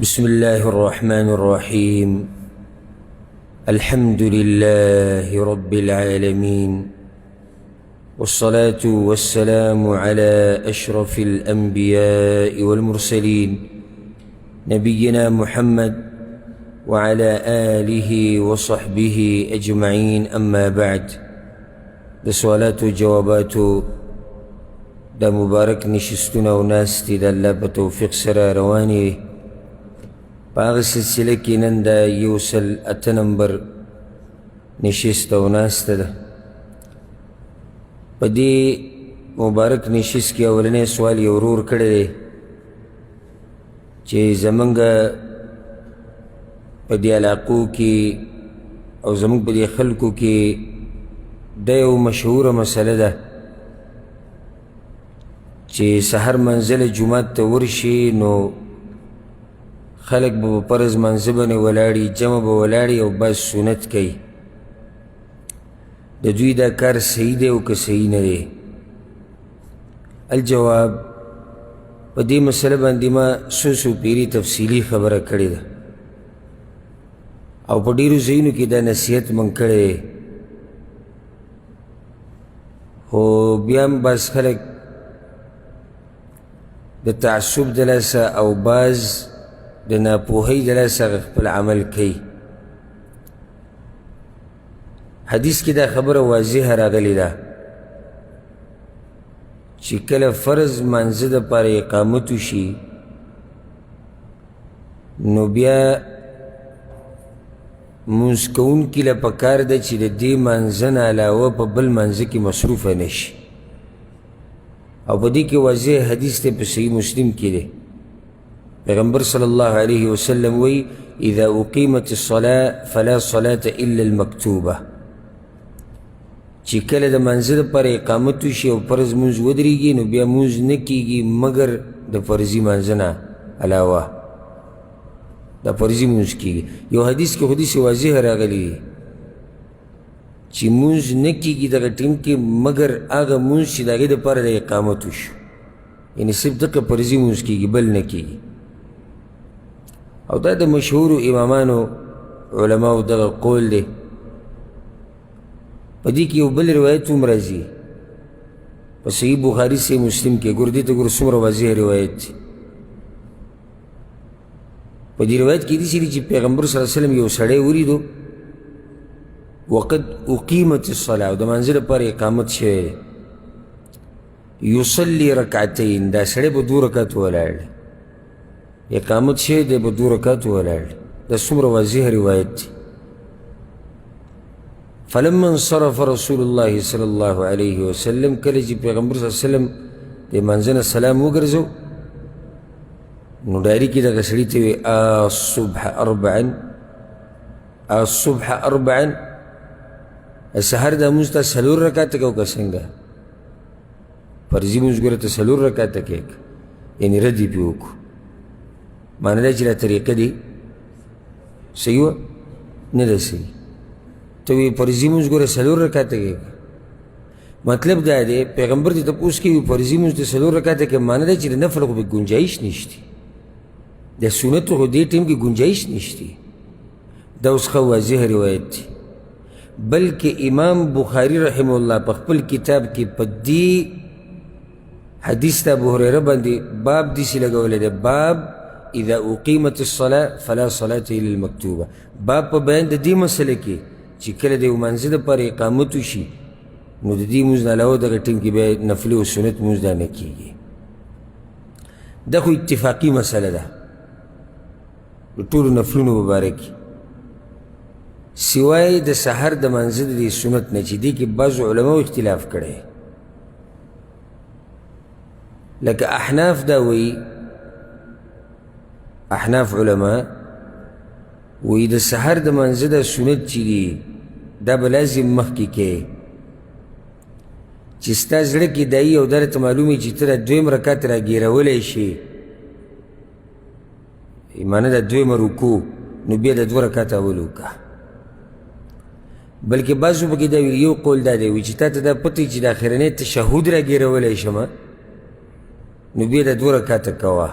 بسم الله الرحمن الرحيم. الحمد لله رب العالمين، والصلاة والسلام على أشرف الأنبياء والمرسلين، نبينا محمد وعلى آله وصحبه أجمعين. أما بعد، د سوالاتو جواباتو دا مبارک نشستونه او ناستې د الله په توفیق سره روانې وي. په هغه سلسله کې نن دا 108 نمبر نشست او ناسته ده. په دې مبارک نشست کې اولنی سوال یو ورور کړی دی چې زمونږ په دې علاقو کې او زمونږ په دې خلکو کې دا یو مشهوره مسله ده چې سحر منزله جومات ته ورشي نو خلک به په فرض منځه باندې ولاړي، جمع به ولاړي او بس سنت کوي. د دوی دا کار صحیح دی او که صحیح نه دی؟ الجواب، په دې مسله باندې ما څو څو پیرې تفصیلي خبره کړې ده او په ډېرو ځایونو کې دا نصیحت مونږ کړی دی، خو بیا هم بعض خلک د تعصب د لاسه او بعض د ناپوهۍ د لاسه هغه خپل عمل کوي. حدیث کې دا خبره واضحه راغلې ده چې کله فرض مانځه دپاره اقامت وشي نو بیا مونځ کوونکي له پکار ده چې د دې مانځه نه علاوه په بل مانځه کې مصروفه نه شي. او په دې کې واضح حدیث دی، په صحیح مسلم کې دی. پیغمبر صلی الله علیه وسلم وی: اذا اقیمت الصلاة فلا صلاة الا المکتوبه. چې کله د مانځه دپاره اقامت وشي او فرض مونځ ودرېږي نو بیا مونځ نه کیږي مګر د فرضي مانځه نه علاوه د فرضي مونځ کیږي. یو حدیث کې خو داسې واضح راغلي دي چې مونځ نه کیږي دغه ټیم کې مګر هغه مونځ چې د هغې دپاره د اقامت وشو، یعنې صرف دغه فرضي مونځ کیږي، بل نه کیږي. او دا د مشهورو امامانو علماو دغه قول دی. په دې کې یو بل روایت هم راځي په صحیح بخاري، صحیح مسلم کې. ګور دې ته ګور څومره واضح روایت دی. په دې روایت کې داسې دي چې پیغمبر صلی الله علیه وسلم یو سړی ولیدو، وقد اقیمت الصلاة، او د مانځه لپاره اقامت شوی دی، یصلي رکعتین، دا سړی په دوه رکعتو ولاړ دی، اقامت شوی دی، په دوه رکعتو ولاړ دی. دا څومره واضح روایت دی. فلما انصرف رسول الله صلی الله علیه وسلم، کله چې پیغمبر صلی الله علیه وسلم د مانځه نه سلام وګرځو نو ډایري کې دغه سړي ته وی: الصبح اربعا، الصبح اربعا، سهار د مونځ ته څلور رکعته کوو که څنګه؟ فرضي مونځ ګوره ته څلور رکعته کوې، یعنې رد یې پرې وکړو. معنی دا چې دا طریقه دی صحیح وه نه ده صحیح. ته وی فرضي مونځ ګوره څلور رکعته کوې، مطلب دا دی پیغمبر دې تپوس کوي فرضي مونځ ته څلور رکعته کوې، معنی دا چې د نفل خو پکې ګنجایش نشته، د سنتو خو دې ټیم کې ګنجایش نشته. دا اوس ښه واضح روایت دی. بلکې امام بخاري رحمه الله په خپل کتاب کې په دې حدیث ته ابو هریره باندې باب داسې لګولی دی: باب اذا اقیمت الصلاة فلا صلاة الا المکتوبه. باب په بیان د دې مسله کې چې کله د یو مانځه دپاره اقامت وشي نو د دې مونځ نه علاوه دغه ټیم کې بیا نفلي او سنت مونځ دا نه کېږي. دا خو اتفاقي مسله ده د ټولو نفلونو مبارک، سوای د سحر د مانځه د دې سنت نه چې دې کې بعضو علماو اختلاف کړی، لکه احناف دا وایي، احناف علما وایي د سحر د مانځه دا سنت چې دي دا به لازم مخکې کې چې ستا زړه کې دایي او درته معلومي چې ته دا دویم رکعت راګیرولی شي، معنی دا دویمه رکوع، نو بیا د دوه رکعته اول وکړه. بلکې بعضو پکې دا ویلي، یو قول دا دی وایي چې تا ته دا پته چې د اخرنی تشهد راګیرولی شم نو بیا د دوه رکعته کوه.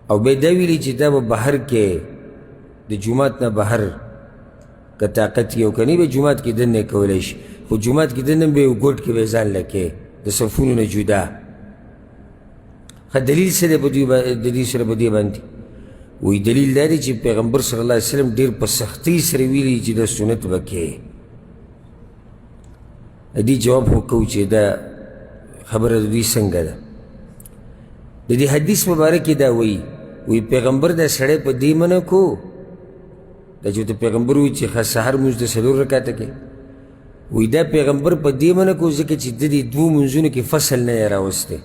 او بیا دا ویلي چې دا به بهر کې د جومات نه بهر که طاقت یې او که نه به جومات کې دننه کولی شي، خو جومات کې دننه به یو ګوټ کې به ځان لکې د صفونو نه جدا. ښه دلیل څه دی په د دې سره په دې باندې؟ وایي دلیل دا دی چې پیغمبر صلی الله علیه وسلم ډېر په سختۍ سره ویلي چې دا سنت به کوې. د دې جواب خو کوو چې دا خبره د دوی څنګه ده. د دې حدیث مبارک کې دا وایي، وایي پیغمبر دا سړی په دې منع کو، دا چې ورته پیغمبر وایي چې ښه سهار لمونځ د څلور رکعته کوي، وایي دا پیغمبر په دې منع کو ځکه چې د دې دوو لمونځونو کې فصل نه دی راوستی،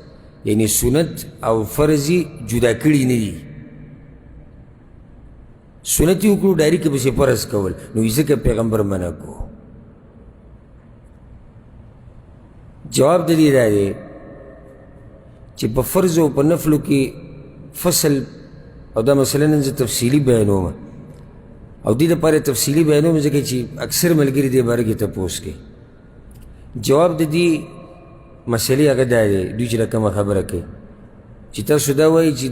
یعنی سنت او فرض یې جدا کړي نه دي. سنت یې وکړو ډایرک یې پسې فرض کول، نو ځکه پیغمبر منع کو. جواب د دې دا دی چې په فرض او په نفلو کې فصل، او دا مسله نن زه تفصیلي بیانوم، او دې لپاره تفصیلي بیانوم ځکه چې اکثر ملګري دې باره کې تپوس کوي. جواب د دې مسلې هغه دا دی، دوی چې کومه خبره کوي چې تاسو دا وایي چې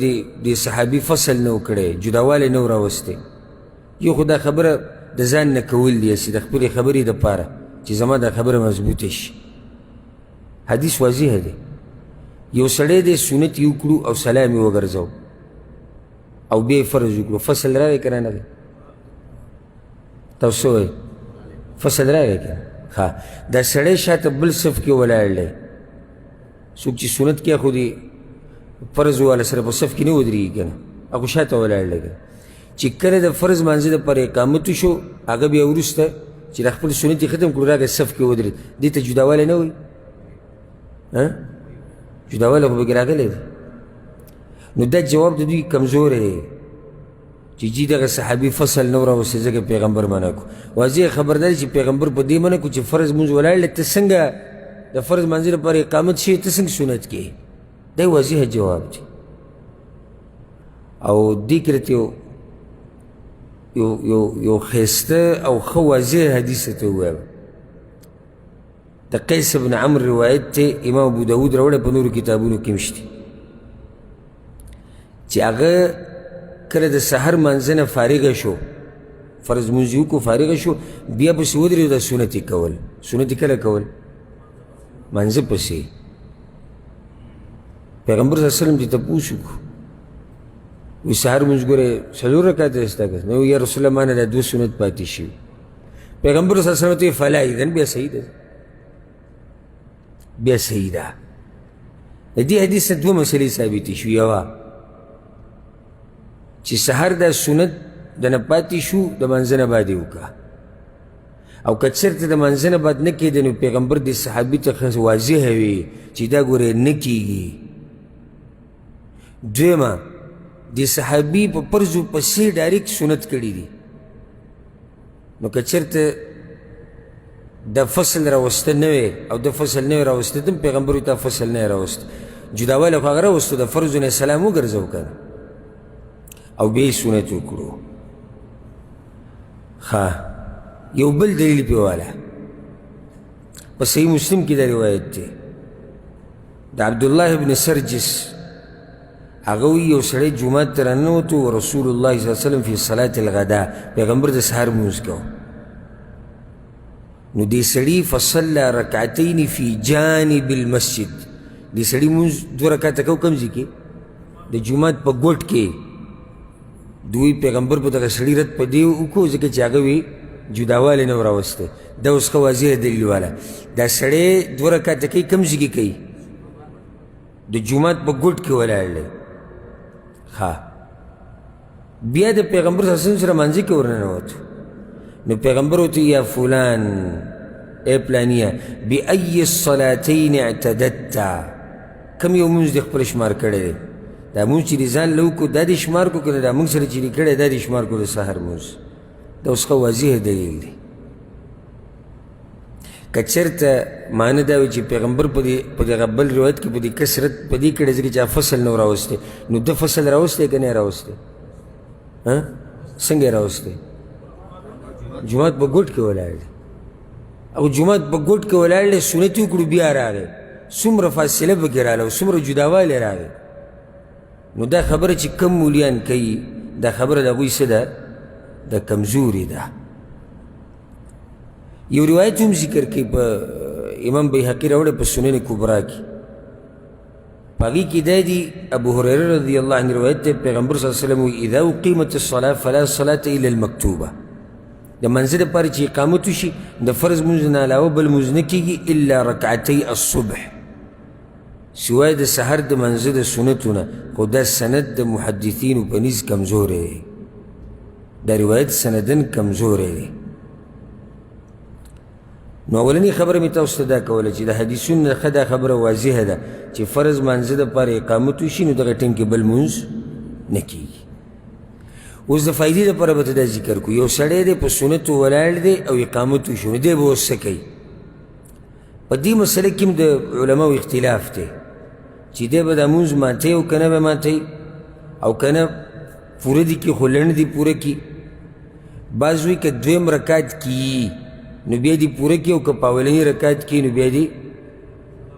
د صحابي فصل نه و کړی، جداوالی نه و راوستی، یو خو دا خبره د ځان نه کول دي، هسې د خپلې خبرې دپاره چې زما دا خبره مضبوطه شي. حدیث واضح دی، یو سړی دی سنت یې وکړو او سلام یې وګرځاو او بیا یې فرض وکړو، فصل راغی که رانغی؟ تاسو څه وایئ؟ فصل راغی که نه؟ ښه، دا سړی شاته بل صف کې ولاړ دی، څوک چې سنت کوي خو دې فرض والا سره په صف کې نه ودرېږي که نه، هغه شاته ولاړ دی که نه. چې کله د فرض لمانځه دپاره اقامت وشو، هغه بیا وروسته چې د خپل سنت یې ختم کړو راغی صف کې ودرېد، دې ته جداوالی نه وایي؟ جداوالی خو پکې راغلی دی. نو دا جواب د دوی کمزوری دی چې جی دغه صحابي فصل نه راوستی ځکه پیغمبر منع کړو. واضح خبر ده چې پیغمبر په دې منع کړو چې فرض لمونځ ولاړ دی، ته څنګه د فرض لمانځه لپاره اقامت شي، ته څنګه سنت کوې؟ دا واضح جواب دی. او دې کې راته یو یو یو یو ښایسته او ښه واضح حدیث ته ووایم. د قیس بن عمرو روایت دی، امام ابو داود راوړی، په نورو کتابونو کې هم شته، چې هغه کله د سحر مانځه نه فارغه شو، فرض لمونځ یې وکړو فارغه شو، بیا پسې ودرېدو دا سنت یې کول. سنت یې کله کول؟ مانځه پسې. پیغمبر صلی الله علیه وسلم دې تپوس وکړو، وایي سهار لمونځ ګورې څلور رکعته دی ستا که؟ نو یا رسول الله ما نه دا دوه سنت پاتې شوي. پیغمبر صلی الله علیه وسلم ته فلا اذن، بیا صحیح ده، بیا صحیح ده. د دې حدیث نه دوه مسلې ثابتې شوې. یوه چې سهار دا سنت د نه پاتې شو د مانځه نه بعد یې وکړه، او که چېرته د مانځه نه بعد نه کېده نو پیغمبر دې صحابي ته ښه واضح وي چې دا ګورې نه کېږي. دویمه، دې صحابي په فرضو پسې ډایرکټ سنت کړي دي، نو که چېرته د فصل راوسته نه وی او د فصل نه وی راوسته، هم پیغمبر ته فصل نه راوسته، جداوالی خو هغه راوستو، د فرضو نه سلام وګرځو که نه، او بیا یې سنت وکړو. ښه، یو بل دلیل پې واله، په صحیح مسلم کې دا روایت دی د عبدالله بن سرجس، هغه وایي یو سړی جومات ته راننوتو، ورسول الله صلی الله علیه وسلم فی صلاة الغدا، پیغمبر د سهار لمونځ کوه، نو دې سړي فصلى رکعتین فی جانب المسجد، دې سړي لمونځ دوه رکعته کوه کوم ځای کې؟ د جومات په ګوټ کې. دوی پیغمبر په دغه سړي رد په دې وکړو ځکه چې هغه وي جداوالی نه و راوستی. دا اوس ښه واضح دلیل واله، دا سړی دوه رکعته کوي کوم ځای کې کوي؟ د جومات په ګوټ کې ولاړ دی. ښه، بیا د پیغمبر صلی الله علیه وسلم سره مانځه کې ورننوتو، نو پیغمبر ورته یا فلان، ای پلانیه، بأی الصلاتین اعتددت، کوم یو مونځ دې خپل شمار کړی دی؟ دا مونځ چې دې ځان له وکړو دا دې شمار کړو که نه دا مونږ سره چې دې کړی دا دې شمار کړو د سهار مونځ؟ دا اوس ښه واضح دلیل دی. که چېرته معنی دا وي چې پیغمبر په دې په دغه بل روایت کې په دې کثرت په دې کړی ځکه چې هغه فصل نه و راوستی، نو ده فصل راوستی که نه یې راوستی؟ څنګه یې راوستی؟ جومات په ګوټ کې ولاړ دی، او جومات په ګوټ کې ولاړ دی، سنت یې وکړو بیا راغی، څومره فاصله پکې راغله او څومره جداوالی راغی. نو دا خبره چې کم مولیان کوي، دا خبره د هغوی څه ده؟ د کمزوري ده. یو روایت هم ذکر کوي، په امام بیهقي راوړی په سنن کبرا کې، په هغې کې دا دي، ابو هریره رضی الله عنه روایت دی، پیغمبر صلی الله علیه وسلم وایي اذا اقیمت الصلاة فلا صلاة الا المکتوبه. د منځه دپاره چې اقامت وشي د فرض مونځ نه علاوه بل مونځ نه کېږي الا رکعتي الصبح، سوای د سحر د منځه د سنتو نه. خو دا سند د محدثینو په نیز کمزوری دی، دا روایت سندن کمزوری دی. نو اولنۍ خبره مې تاسو ته دا کوله چې د حدیثونو نه ښه دا خبره واضحه ده چې فرض مانځه دپاره اقامت وشي نو دغه ټیم کې بل مونځ نه کېږي. اوس د فایدې دپاره به ته دا ذکر کړو، یو سړی دی په سنتو ولاړ دی او اقامت وشو، نو دی به اوس څه کوي؟ په دې مسله کې هم د علماو اختلاف دی چې دی به دا مونځ ماتوي او که نه به ماتوي، او که نه پوره دي کړي خو لنډ دي پوره کړي. بعض وایي که دویم رکعت کي نو بیا دې پوره کړي، او که په اولني رکعت کي نو بیا دې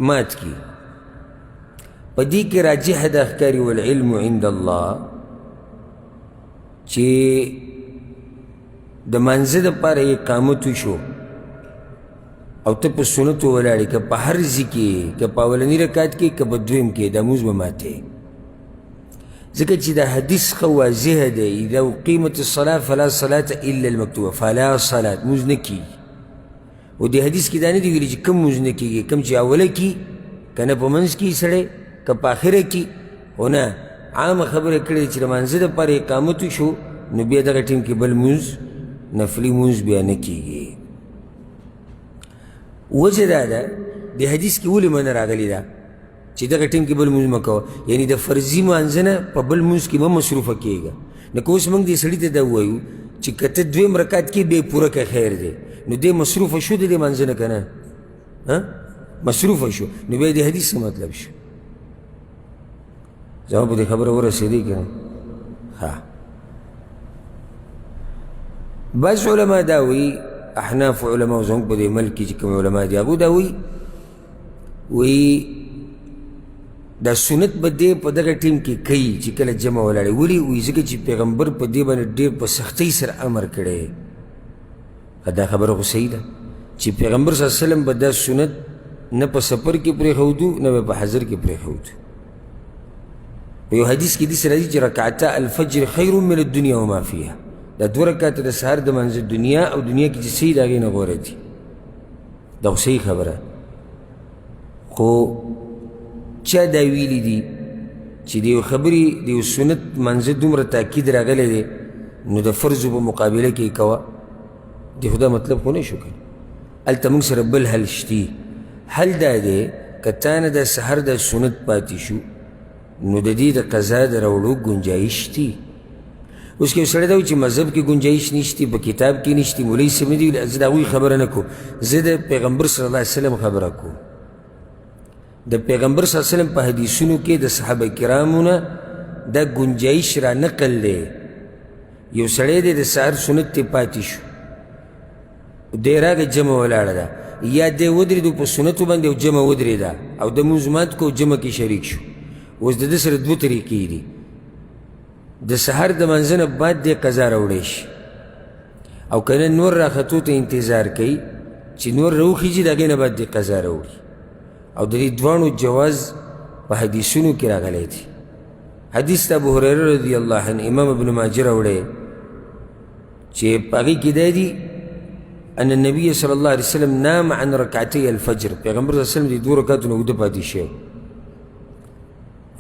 مات کړي. په دې کې راجح دا ښکاري والعلم عند الله چې د مانځه دپاره اقامت وشو او ته په سنتو ولاړ یې، که په هر ځای کې، که په اولني رکعت کې، که په دویم کې، دا مونځ به ماتې، ځکه چې دا حدیث ښه واضح دی، اذا اقیمت الصلاة فلا صلاة الا المکتوبه، فلا صلاة مونځ نه کېږي. او دې حدیث کې دا نه دي ویلي چې کوم مونځ نه کېږي، کوم چې اوله کي که نه په منځ کې سړی، که په اخره کې، خو نه عامه خبره کړې چې د مانځه دپاره اقامت وشو نو بیا دغه ټیم کې بل مونځ نفلي مونځ بیا نه کېږي. وجه دا ده دې حدیث کې ولې منه راغلې ده چې دغه ټیم کې بل مونځ مه کوه، یعنې د فرضي مانځه نه په بل مونځ کې مه مصروفه کېږه. نو که اوس موږ دې سړي ته دا ووایو چې که ته دویم رکعت کې بیا یې پوره کړه خیر دی، نو دی مصروفه شو د دې مانځه نه که نه مصروفه شو، نو بیا د حدیث څه مطلب شو؟ زما په دې خبره ورسېدې که نه؟ ښه، بعض علما دا وایي، احناف علما زموږ په دې ملک کې چې کوم علما دي هغوی دا وایي، وایي دا سنت به دی په دغه ټیم کې کوي چې کله جمع ولاړې. ولې؟ وایي ځکه چې پیغمبر په دې باندې ډېر په سختۍ سره امر کړی. دا خبره خو صحیح ده چې پیغمبر صلی الله علیه وسلم به دا سنت نه په سفر کې پرېښودو نه به په حضر کې پرېښودو. په یو حدیث کې داسې راځي چې رکعتا الفجر خیر من الدنیا وما فیها، دا دوه رکعته د سهار د منځه دنیا او دنیا کې چې څه دي د هغې نه غوره دي. دا خو صحیح خبره، خو چا دا ویلي دي چې د یو خبرې د یو سنت منځه دومره تاکید راغلی دی نو د فرضو په مقابله کې یې کوه؟ د خو دا مطلب خو نه شو که هلته موږ سره بل حل شتي. حل دا دی که تا نه د سحر د سنت پاتې شو نو د دې د قضا د راوړو ګنجایش شتي. اوس که یو سړی دا وایي چې مذهب کې ګنجایش نشتي، په کتاب کې نشتي، مولوي صاحب نه دي ویلي، زه د هغوی خبره نه کوم، زه د پیغمبر صلی الله علیه وسلم خبره کوم. د پیغمبر صلی الله علیه وسلم په حدیثونو کې د صحابه کرامو نه دا ګنجایش را نقل دی. یو سړی دی د سهار سنت ته پاتې شو، دی راغی جمع ولاړه ده، یا دی ودرېدو په سنتو باندې او جمع ودرېده او د مونځ مات کړو جمع کې شریک شو. اوس د ده سره دوه طریقې دي، د سهار د مانځه نه بعد دی قضا راوړی شي، او که نه نور راختو ته انتظار کوي چې نور راوخیږي د هغې نه بعد دی قضا راوړي. او د دې دواړو جواز په حدیثونو کې راغلی دی. حدیث د ابو هریره رضی الله عنه امام ابن ماجه راوړی چې په هغې کې دا دي ان النبي صلی الله علیه وسلم نام عن رکعتي الفجر، پیغمبر صلی الله علیه وسلم د دوو رکعتو نه اوده پاتې شوی،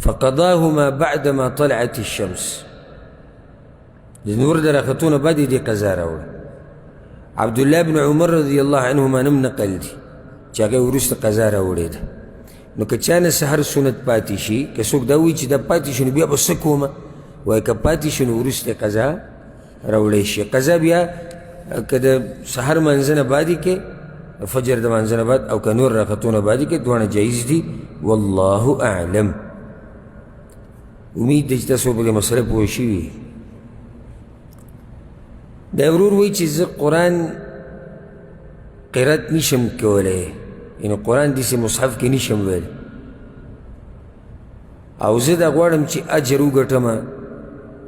فقضاهما بعدما طلعت الشمس، د نور د راختو نه بعد یې دې قضا راوړه. عبدالله بن عمر رضی الله عنهما نم نقل دي چې هغه وروسته قضا راوړې ده. نو که چا نه سحر سنت پاتې شي، که څوک دا وایي چې دا پاتې شي نو بیا به څه کومه، وایي که پاتې شي نو وروسته قضا راوړی شي. قضا بیا که د سحر مانځه نه بعد یې کې، فجر د مانځه نه بعد، او که نور راختو نه بعد یې کې، دواړه جایز دي. والله اعلم. امید دی چې تاسو په دې مسله پوه شوي. دا ورور وایي چې زه قرآن قرات نشم کولی، یعنې قرآن داسې مصحف کې نشم ویلی، او زه دا غواړم چې اجر وګټم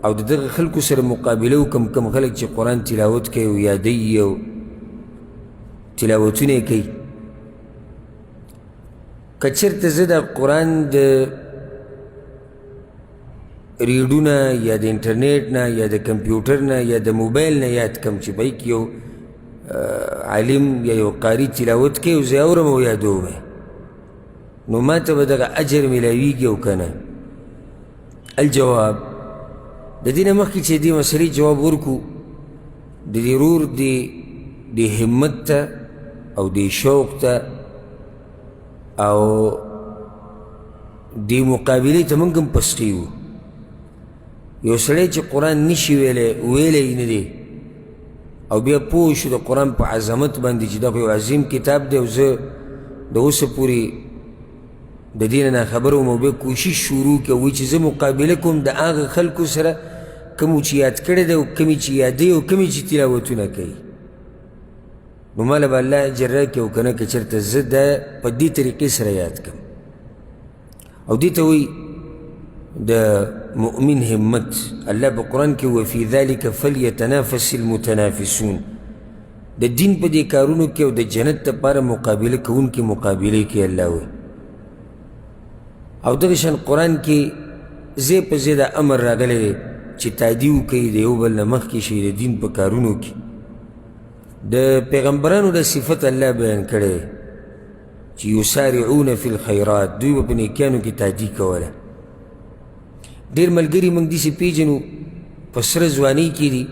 او د دغه خلکو سره مقابله وکړم کوم خلک چې قرآن تلاوت کوي او یادوي او تلاوتونه یې کوي. که چېرته زه د قرآن د ریډونه یا د انټرنیټ نه یا د کمپیوټر نه یا د موبایل نه یاد کړم چې په کې یو عالم یا یو قاري تلاوت کوي او زه یې اورم او یادوم یې، نو ما ته به دغه اجر میلاویږي او که نه؟ الجواب، د دې نه مخکې چې دې مسلې جواب ورکړو، د دې ورور د همت ته او د شوق ته او دې مقابلې ته موږ هم پسخي یو. یو سړی چې قرآن نشي ویلی، ویلی یې نه دی، او بیا پوه شو د قرآن په عظمت باندې چې دا خو یو عظیم کتاب دی او زه د اوسه پورې د دې نه ناخبر وم، او بیا کوشش شروع کړي وایي چې زه مقابله کوم د هغه خلکو سره کومو چې یاد کړی دی او کومې چې یادوي او کومې چې تلاوتونه کوي، نو ما له به الله اجر راکړي او که نه، که چېرته زه دا په دې طریقې سره یاد کړم. او دې ته وایي د مؤمن همت. الله په قرآن کې وفي ذلک فلیتنافس المتنافسون، د دین په دې کارونو کې او د جنت لپاره مقابله کوونکي مقابلې کې الله وایي. او دغه شان قرآن کې ځای په ځای دا امر راغلی دی چې تادي وکړئ، د یو بل نه مخکې شئ د دین په کارونو کې. د پیغمبرانو د صفت الله بیان کړی چې یسارعون فی الخیرات، دوی به په نیکیانو کې تادي کوله. ډېر ملګري موږ داسې پېژنو په سره ځوانۍ کې دي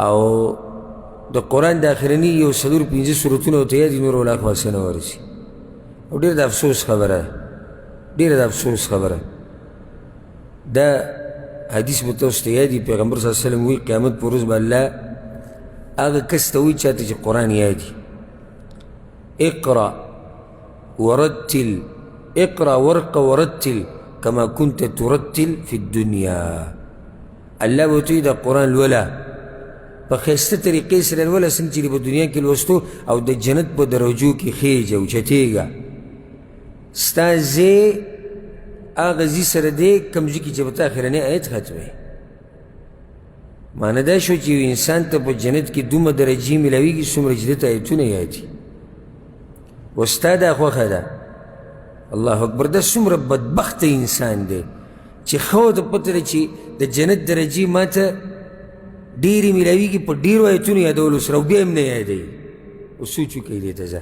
او د قرآن د آخرني یو څلور پنځه سورتونه ورته یاد دي، نور ولا اخوا څه نه ورسي. او ډېر د افسوس خبره ده، ډېره د افسوس خبره. دا حدیث به تاسو ته یاد وي، پیغمبر صلی الله علیه وسلم وایي قیامت په ورځ به الله هغه کس ته وایي چاته چې قرآن یاد وي، اقرأ ورتل، اقرأ ورق ورتل كما كنت ترتل في الدنيا. الله به ورته وایي دا قرآن لوله په ښایسته طریقې سره لوله څنګه چې په دنیا کې لوستو، او د جنت په درجو کې خېژه اوچتېږه. ستا ځای هغه ځای سره دی کوم ځای کې چې به ته اخرنی آیت ختموې. معنی دا شو چې یو انسان ته په جنت کې دومره درجې میلاویږي څومره چې ده ته آیتونه یاد دي. او ستا دا خوښه ده. الله اکبر، دا څومره بدبخته انسان دی چې ښه ورته پته ده چې د جنت درجې ما ته ډېرې میلاویږي په ډېرو آیتونو یادولو سره، او بیا هم نه یادوي. اوس سوچ وکړئ دې ته ځه،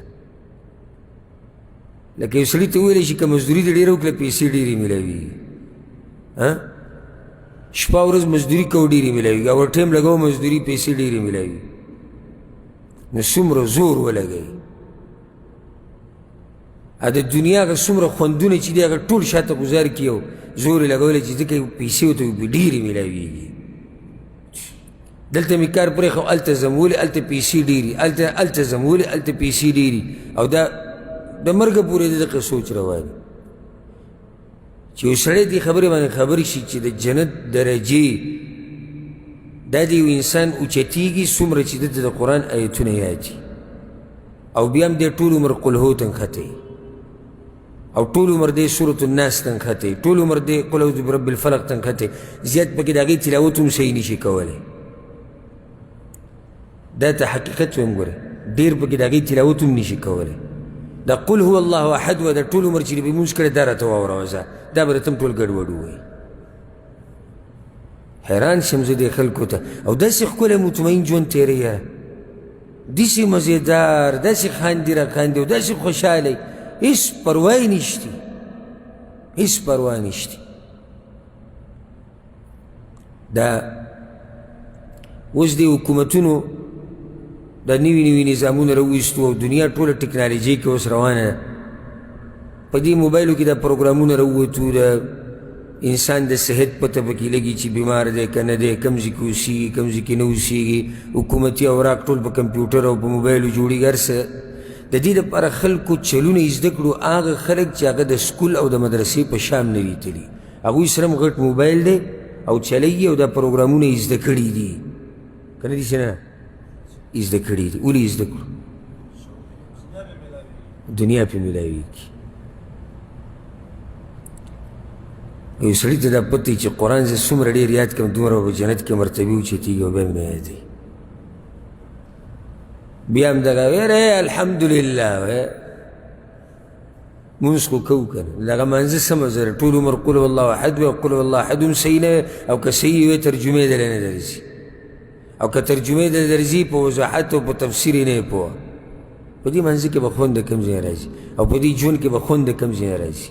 لکه یو سړي ته وویلی شي که مزدوري دې ډېره وکړه پیسې ډېرې میلاویږي، شپه ورځ مزدوري کوو ډېرې میلاویږي، او ټایم لګوو مزدوري پیسې ډېرې میلاویږي. نو څومره زور ولګوي، د دنیا هغه څومره خوندونه چې دي هغه ټول شاته ګوزار کړي او زور یې لګولی چې ځکه پیسې ورته ډېرې میلاویږي. دلته مې کار پرېښو هلته ځم، ولې هلته پیسې ډېري، هلته ځم ولې هلته پیسې ډېري. او دا د مرګه پورې د دغه سوچ روان دی چې یو سړی دې خبرې باندې خبر شي چې د جنت درجې دا د یو انسان اوچتېږي څومره چې ده ته د قرآن آیتونه یاد دي، او بیا هم دی ټول عمر قلهو ته نښتی، او ټول عمر دی سورة الناس ته نښتی، ټول عمر دی قل اعوذ برب الفلق ته نښتی، زیات پکې د هغې تلاوت هم صحیح نشي کولی. دا ته حقیقت وایم، ګوره ډېر پکې د هغې تلاوت هم نشي کولی. دا قل هو الله احد وه دا ټول عمر چې دې لمونځ کړی دا راته واوره ځه، دا به راته هم ټول ګډوډ ووایي. حیران شم زه دې خلکو ته، او داسې ښکلی مطمئن ژوند تېروي، یاره داسې مزېدار، داسې خاندي را خاندي او داسې خوشحاله، هېڅ پروا یې نشتي، هېڅ پروا نشتي. دا اوس دې حکومتونو دا نوي نوي نظامونه راوویستو او دنیا ټوله ټکنالوژي کې اوس روانه ده. په دې موبایلو کې دا پروګرامونه راووتو، د انسان د صحت پته پکې لګي چې بیمار دی که نه دی، کوم ځای کې اوسېږي کوم ځای کې نه اوسېږي، حکومتي اوراق ټول په کمپیوټر او په موبایلو جوړېږي، هر څه. د دې لپاره خلکو چلونه یې زده کړو. هغه خلک چې هغه د سکول او د مدرسې په شام نه وي تللي، هغوی سره هم غټ موبایل دی او چلوي او دا پروګرامونه یې زده کړي دي، که نه دي چې نه یې زده کړي دي. ولې یې زده کړو؟ دنیا پې میلاویږي. یو سړي ته دا پته چې قرآن زه څومره ډېر یاد کړم دومره به په جنت کې مرتبې اوچتېږي او بیا مې نه یادوي. بیا هم دغه ویره الحمدلله وی مونځ خو کوو که نه، دغه مانځه څه مزه ده؟ ټول عمر قل هو الله احد وی او قل هو الله احد هم صحیح نه وی، او که صحیح وی ترجمې دله نه درځي، او که ترجمې دله درځي په وضاحت او په تفسیر یې نه یې پوه. په دې مانځه کې به خوند د کوم ځای نه راځي، او په دې ژوند کې به خوند د کوم ځای نه راځي؟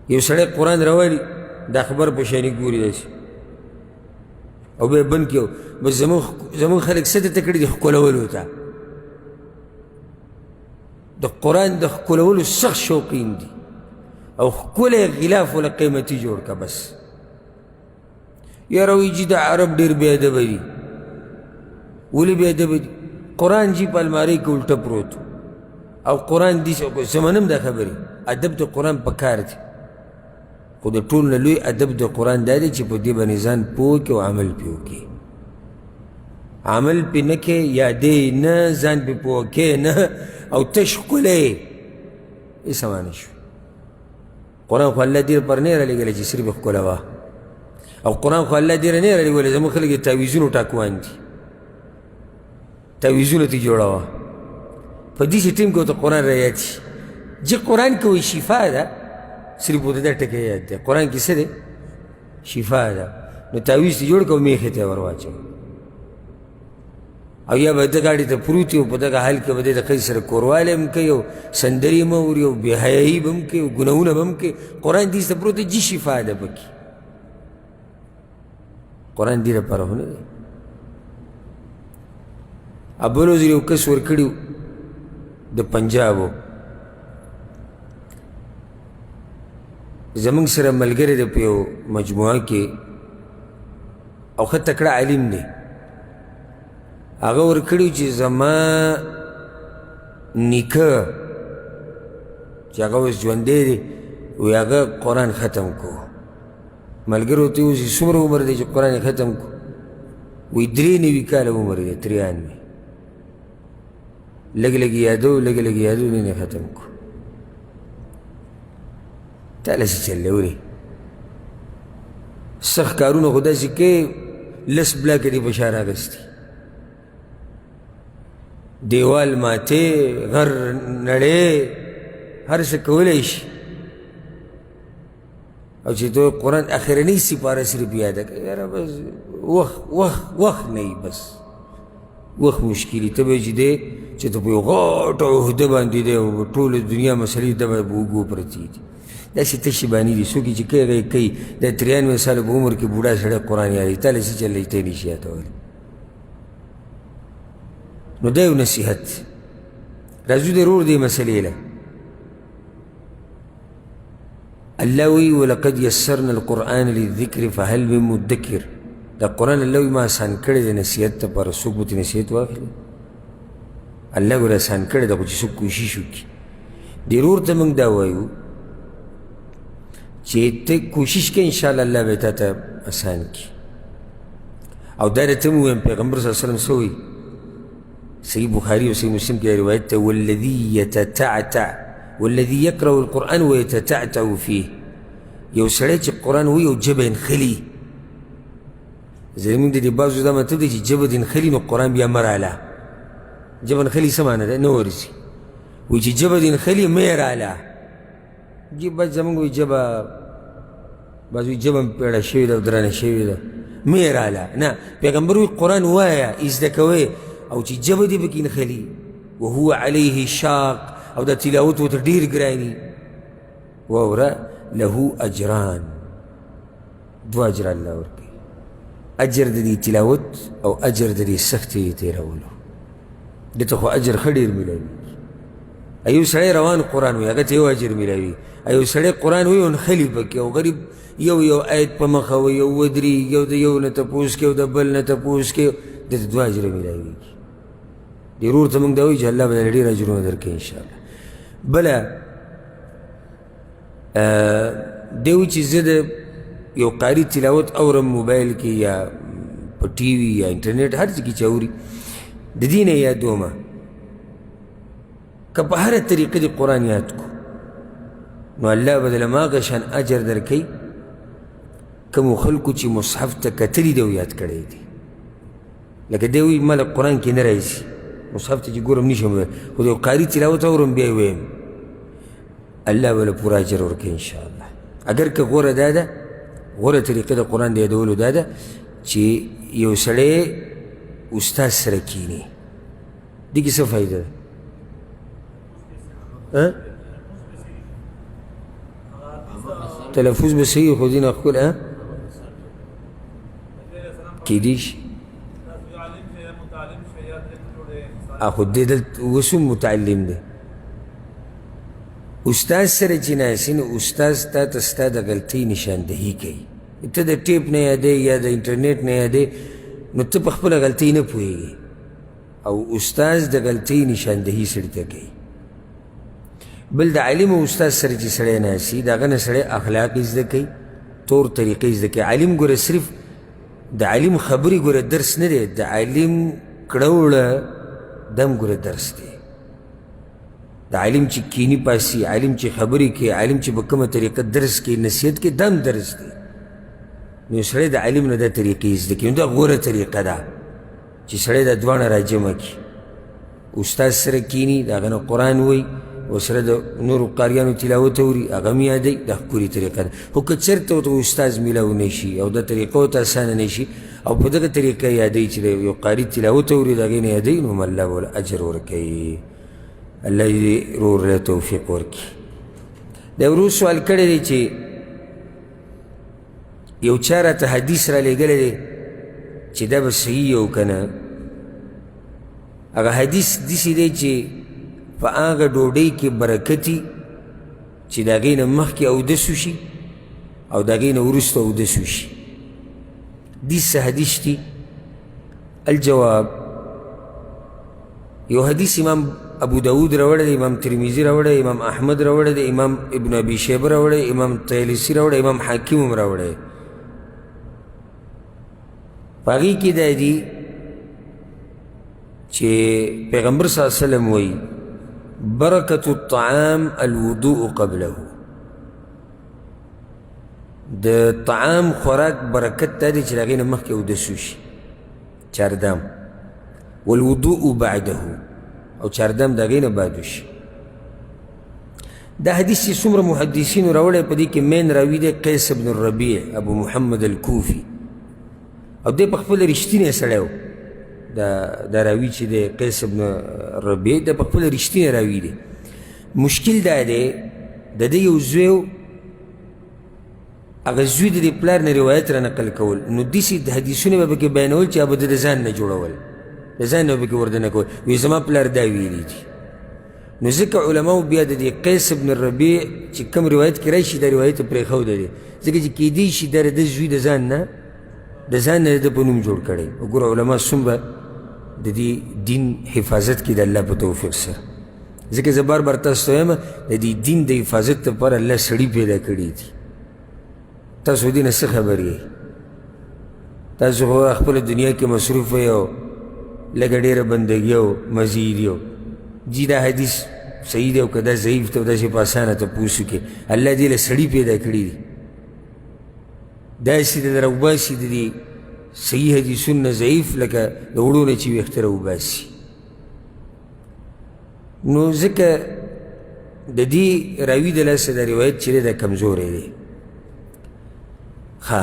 یو سړی قرآن راولي د اخبار په شانې ګوري داسې او بیا یې بند کړي. بس زموږ خلک څه ته کړي دي؟ ښکلولو ته. د قرآن د ښکلولو سخت شوقین دي، او ښکلی غلاف وله قیمتي جوړ که بس. یاره وایي جي دا عرب ډېر بې ادبه دي. ولې بې ادبه دي؟ قرآن جي په المارۍ کې الټه پروت او قرآن دي زه منم دا خبرې، ادب د قرآن په کار دی، خو د ټول نه لوی ادب د قرآن دا دی چې په دې باندې ځان پوه کړي او عمل پرې وکړي. عمل پرې نه کوې، یادې نه، ځان پرې پوه کوې نه، او تش ښکلی هېڅ معنی شو. قرآن خو الله دې لپاره نه رالیږلی چې صرف یې ښکلوه، او قرآن خو الله دې نه رالیږلی زموږ خلک یې تعویذونو ټاکوان دي، تعویذونه ترې جوړوه. په داسې ټیم کې ورته قرآن را یاد شي چې قرآن کې وایي شفا ده، صرف ورته دا ټکی یاد دی، قرآن کې څه دی؟ شفا ده. نو تعویذ ترې جوړ کړه او میخې ته یې ور واچوه، او یا به ده ګاډي ته پروت وي او په دغه حال کې به دی د ښځې سره کوروالی هم کوي او سندرې هم اوري او بې حیایي به هم کوي او ګناهونه به هم کوي. قرآن دې ته پروت دی جي شفا ده پکې. قرآن دې لپاره خو نه دی. بل ورځ یو کس ورکړي د پنجابو زمونږ سره ملګری دی په یو مجموعه کې، او ښه تکړه عالم دی. هغه ورکړي چې زما نیکه چې هغه اوس ژوندی دی، وایي هغه قرآن ختم کو. ملګرو ته وویل چې څومره عمر دی چې قرآن یې ختم کو؟ وایي 93 کاله عمر دی، 93. لږ لږ یادو، لږ لږ یادو، نن یې ختم کو. تا له څه چل دی؟ ولې سخت کارونه خو داسې کوې لس بلاکه دې په شا راغستي، دیوال ماتې، غر نړې، هر څه کولی شي، او چې ته قرآن اخرنۍ سپاره صرف یاده کړې، یاره بس وخت وخت وخت نه وي، بس وخت مشکلي. ته به چې دی چې ته په یو غټه عهده باندې دی او ټوله دنیا مسلې ته به په اوږو پرتې دي، داسې تشې بانې دي. څوک چې کوي هغه یې کوي. د 93 سالو په عمر کې بوډا سړی قرآن یادوي، تا له څه چل دی چې ته یې نشي یادولی؟ نو دا یو نصیحت. راځو د ورور دې مسلې له. الله وی ولقد یسرنا القرآن للذکر فهل من مدکر. دا قرآن الله وی ما آسان کړی دی نصیحت لپاره، څوک به ترې نصیحت واخلي؟ الله ګوره آسان کړی دی، خو چې څوک کوشش وکړي. دې ورور ته موږ دا وایو چې ته کوشش کوې، انشاءالله الله به تا ته آسان کړي. او دا درته هم ووایم، پیغمبر صلی الله علیه وسلم څه وایي؟ صحیح بخاری او صحیح مسلم کې روایت ته، والذي يتتعتع والذي يقرأ القرآن ويتتعتع فيه. یو سړی چې قرآن وایي او ژبه یې نښلي، زموږ د دې بعضو دا مطلب دی چې ژبه دې نښلي نو قرآن بیا مه راله. ژبه نښلي څه معنی ده؟ نه ورځي. وایي چې ژبه دې نښلي مه یې راله. جی بس زموږ وایي ژبه، بعض وایي ژبه مې پیړه شوې ده او درنه شوې ده، مه یې راله. نه، پیغمبر وایي قرآن وایه، زده کوې، او چې ژبه دې پکې نښلي، وهو علیه شاق، او دا تلاوت ورته ډېر ګران، واوره، له اجران، دوه اجره الله ورکوي، اجر د دې تلاوت او اجر د دې سختې تېرولو. دې ته خو اجر ښه ډېر میلاویږي. یو سړی روان قرآن وایي هغه ته یو اجر میلاوي، یو سړی قرآن وایي او نښلي پکې، او غریب یو یو آیت په مخه وایي او ودرېږي او د یو نه تپوس کوي او د بل نه تپوس کوي، ده ته دوه اجره میلاویږي. دې ورور ته موږ دا وایو چې الله به درله ډېر اجرونه درکړي انشاءالله. بله دی وایي چې زه د یو قاري تلاوت اورم موبایل کې یا په ټي وي یا انټرنیټ هر څه کې چې اوري، د دې نه یادومه که په هره طریقه دې قرآن یاد کو، نو الله به دله هماغه شان اجر درکوي کومو خلکو چې مصحف ته کتلي دی او یاد کړی دی. لکه دی وایي ما له قرآن کې نه راځي، مصحف ته چې ګورم نشم ویلی، خو د یو قاري تلاوت اورم بیا یې ویم، الله به له پوره اجر ورکوي انشاءالله. اګر که غوره دا ده، غوره طریقه د قرآن د یادولو دا ده چې یو سړی استاد سره کښېني. دې کې څه فایده ده؟ تلفظ به صحیح خو دې نه ښکلی کېدی شي. خو دې دلته اوس هم متعلم دی. استاد سره چې ناست نو استاد تا ته ستا د غلطۍ نشاندهي کوي. ته د ټیپ نه یادې یا د انټرنیټ نه یادې، نو ته په خپله غلطۍ نه پوهېږې، او استاد د غلطۍ نشاندهي سړي ته کوي. بل د عالم او استاد سره چې سړی ناست د هغه نه سړی اخلاق زده کوي، طور طریقې زده کوي. عالم ګوره صرف د عالم خبرې ګوره درس نه دی، د عالم کړه وړه دم ګوره درس دی. د عالم چې کینی پاسي، عالم چې خبرې کوي، عالم چې په کومه طریقه درس کوي، نصیحت کوي، دا هم درس دی. نو سړی د عالم نه دا طریقې زده کوي. نو دا غوره طریقه ده چې سړی دا دواړه راجمع کړي، استاد سره کینی، د هغه نه قرآن وایي، ورسره د نورو قاریانو تلاوت اوري، هغه هم یادوي. دا ښکلې طریقه ده. خو که چېرته ورته استاد میلاو نه شي او دا طریقه ورته اسانه نه شي او په دغه طریقه یادوي چې د یو قاري تلاوت اوري، د هغې نه یادوي، نو هم الله به ورله اجر ورکوي. الله دې ورور له توفیق ورکړي. دا ورور سوال کړی دی چې یو چا راته حدیث رالیږلی دی چې دا به صحیح او که نه. هغه حدیث داسې دی چې په هغه ډوډۍ کې برکتي چې د هغې نه مخکې اودس وشي او د هغې نه وروسته اودس وشي. داسې حدیث دی. الجواب، یو حدیث امام ابو داود راوړی دی، امام ترمذي راوړی، امام احمد راوړی دی، امام ابن ابي شیبه راوړی، امام طیلسي راوړی، امام حاکم هم راوړی. په هغې کې دا دي چې پیغمبر صلی الله علیه وسلم وایي برکة الطعام الوضوء قبله. د طعام خوراک برکت دا دی چې د هغې نه مخکې اودس وشي، چاردام، والوضوء بعده، او چاردام د هغې نه بعد وشي. دا حدیث چې څومره محدثینو راوړی په دې کې مین راوي دی قیس بن الربیع ابو محمد الکوفي، او دی په خپله رښتینی سړی و. دا راوي چې دی قیس بن الربیع، دی په خپله رښتینی راوي دی. مشکل دا دی د ده یو زوی و، هغه زوی د دې پلار نه روایت را نقل کول، نو داسې د حدیثونه به پکې بیانول چې هغه به د ځان نه جوړول، د ځان نه به پکې وردنه کول، وایي زما پلار دا ویلي دي. نو ځکه علماو بیا د دې قیس بن الربیع چې کوم روایت کې راشي دا روایت پرېښوده دی، ځکه چې کیدی شي دا د زوی د ځان نه د ده په نوم جوړ کړی. وګوره علما څومره د دې دین حفاظت کې د الله په توفیق سره. ځکه زه بار بار تاسو ته وایم د دې دین د حفاظت لپاره الله سړي پیدا کړي دي. تاسو دې نه څه خبر یئ؟ تاسو خو خپله دنیا کې مصروف یئ او لږه ډېره بندګي او مزې دي. او جي دا حدیث صحیح دی او که دا ضعیف دی او داسې په اسانه تپوس وکړي. الله دې له سړي پیدا کړي دي، داسې د راوباسي د دې صحیح حدیثونو نه ضعیف لکه د وړو نه چې ویښته راوباسي. نو ځکه د دې راوي د لاسه دا روایت چې دی دا کمزوری دی. ښه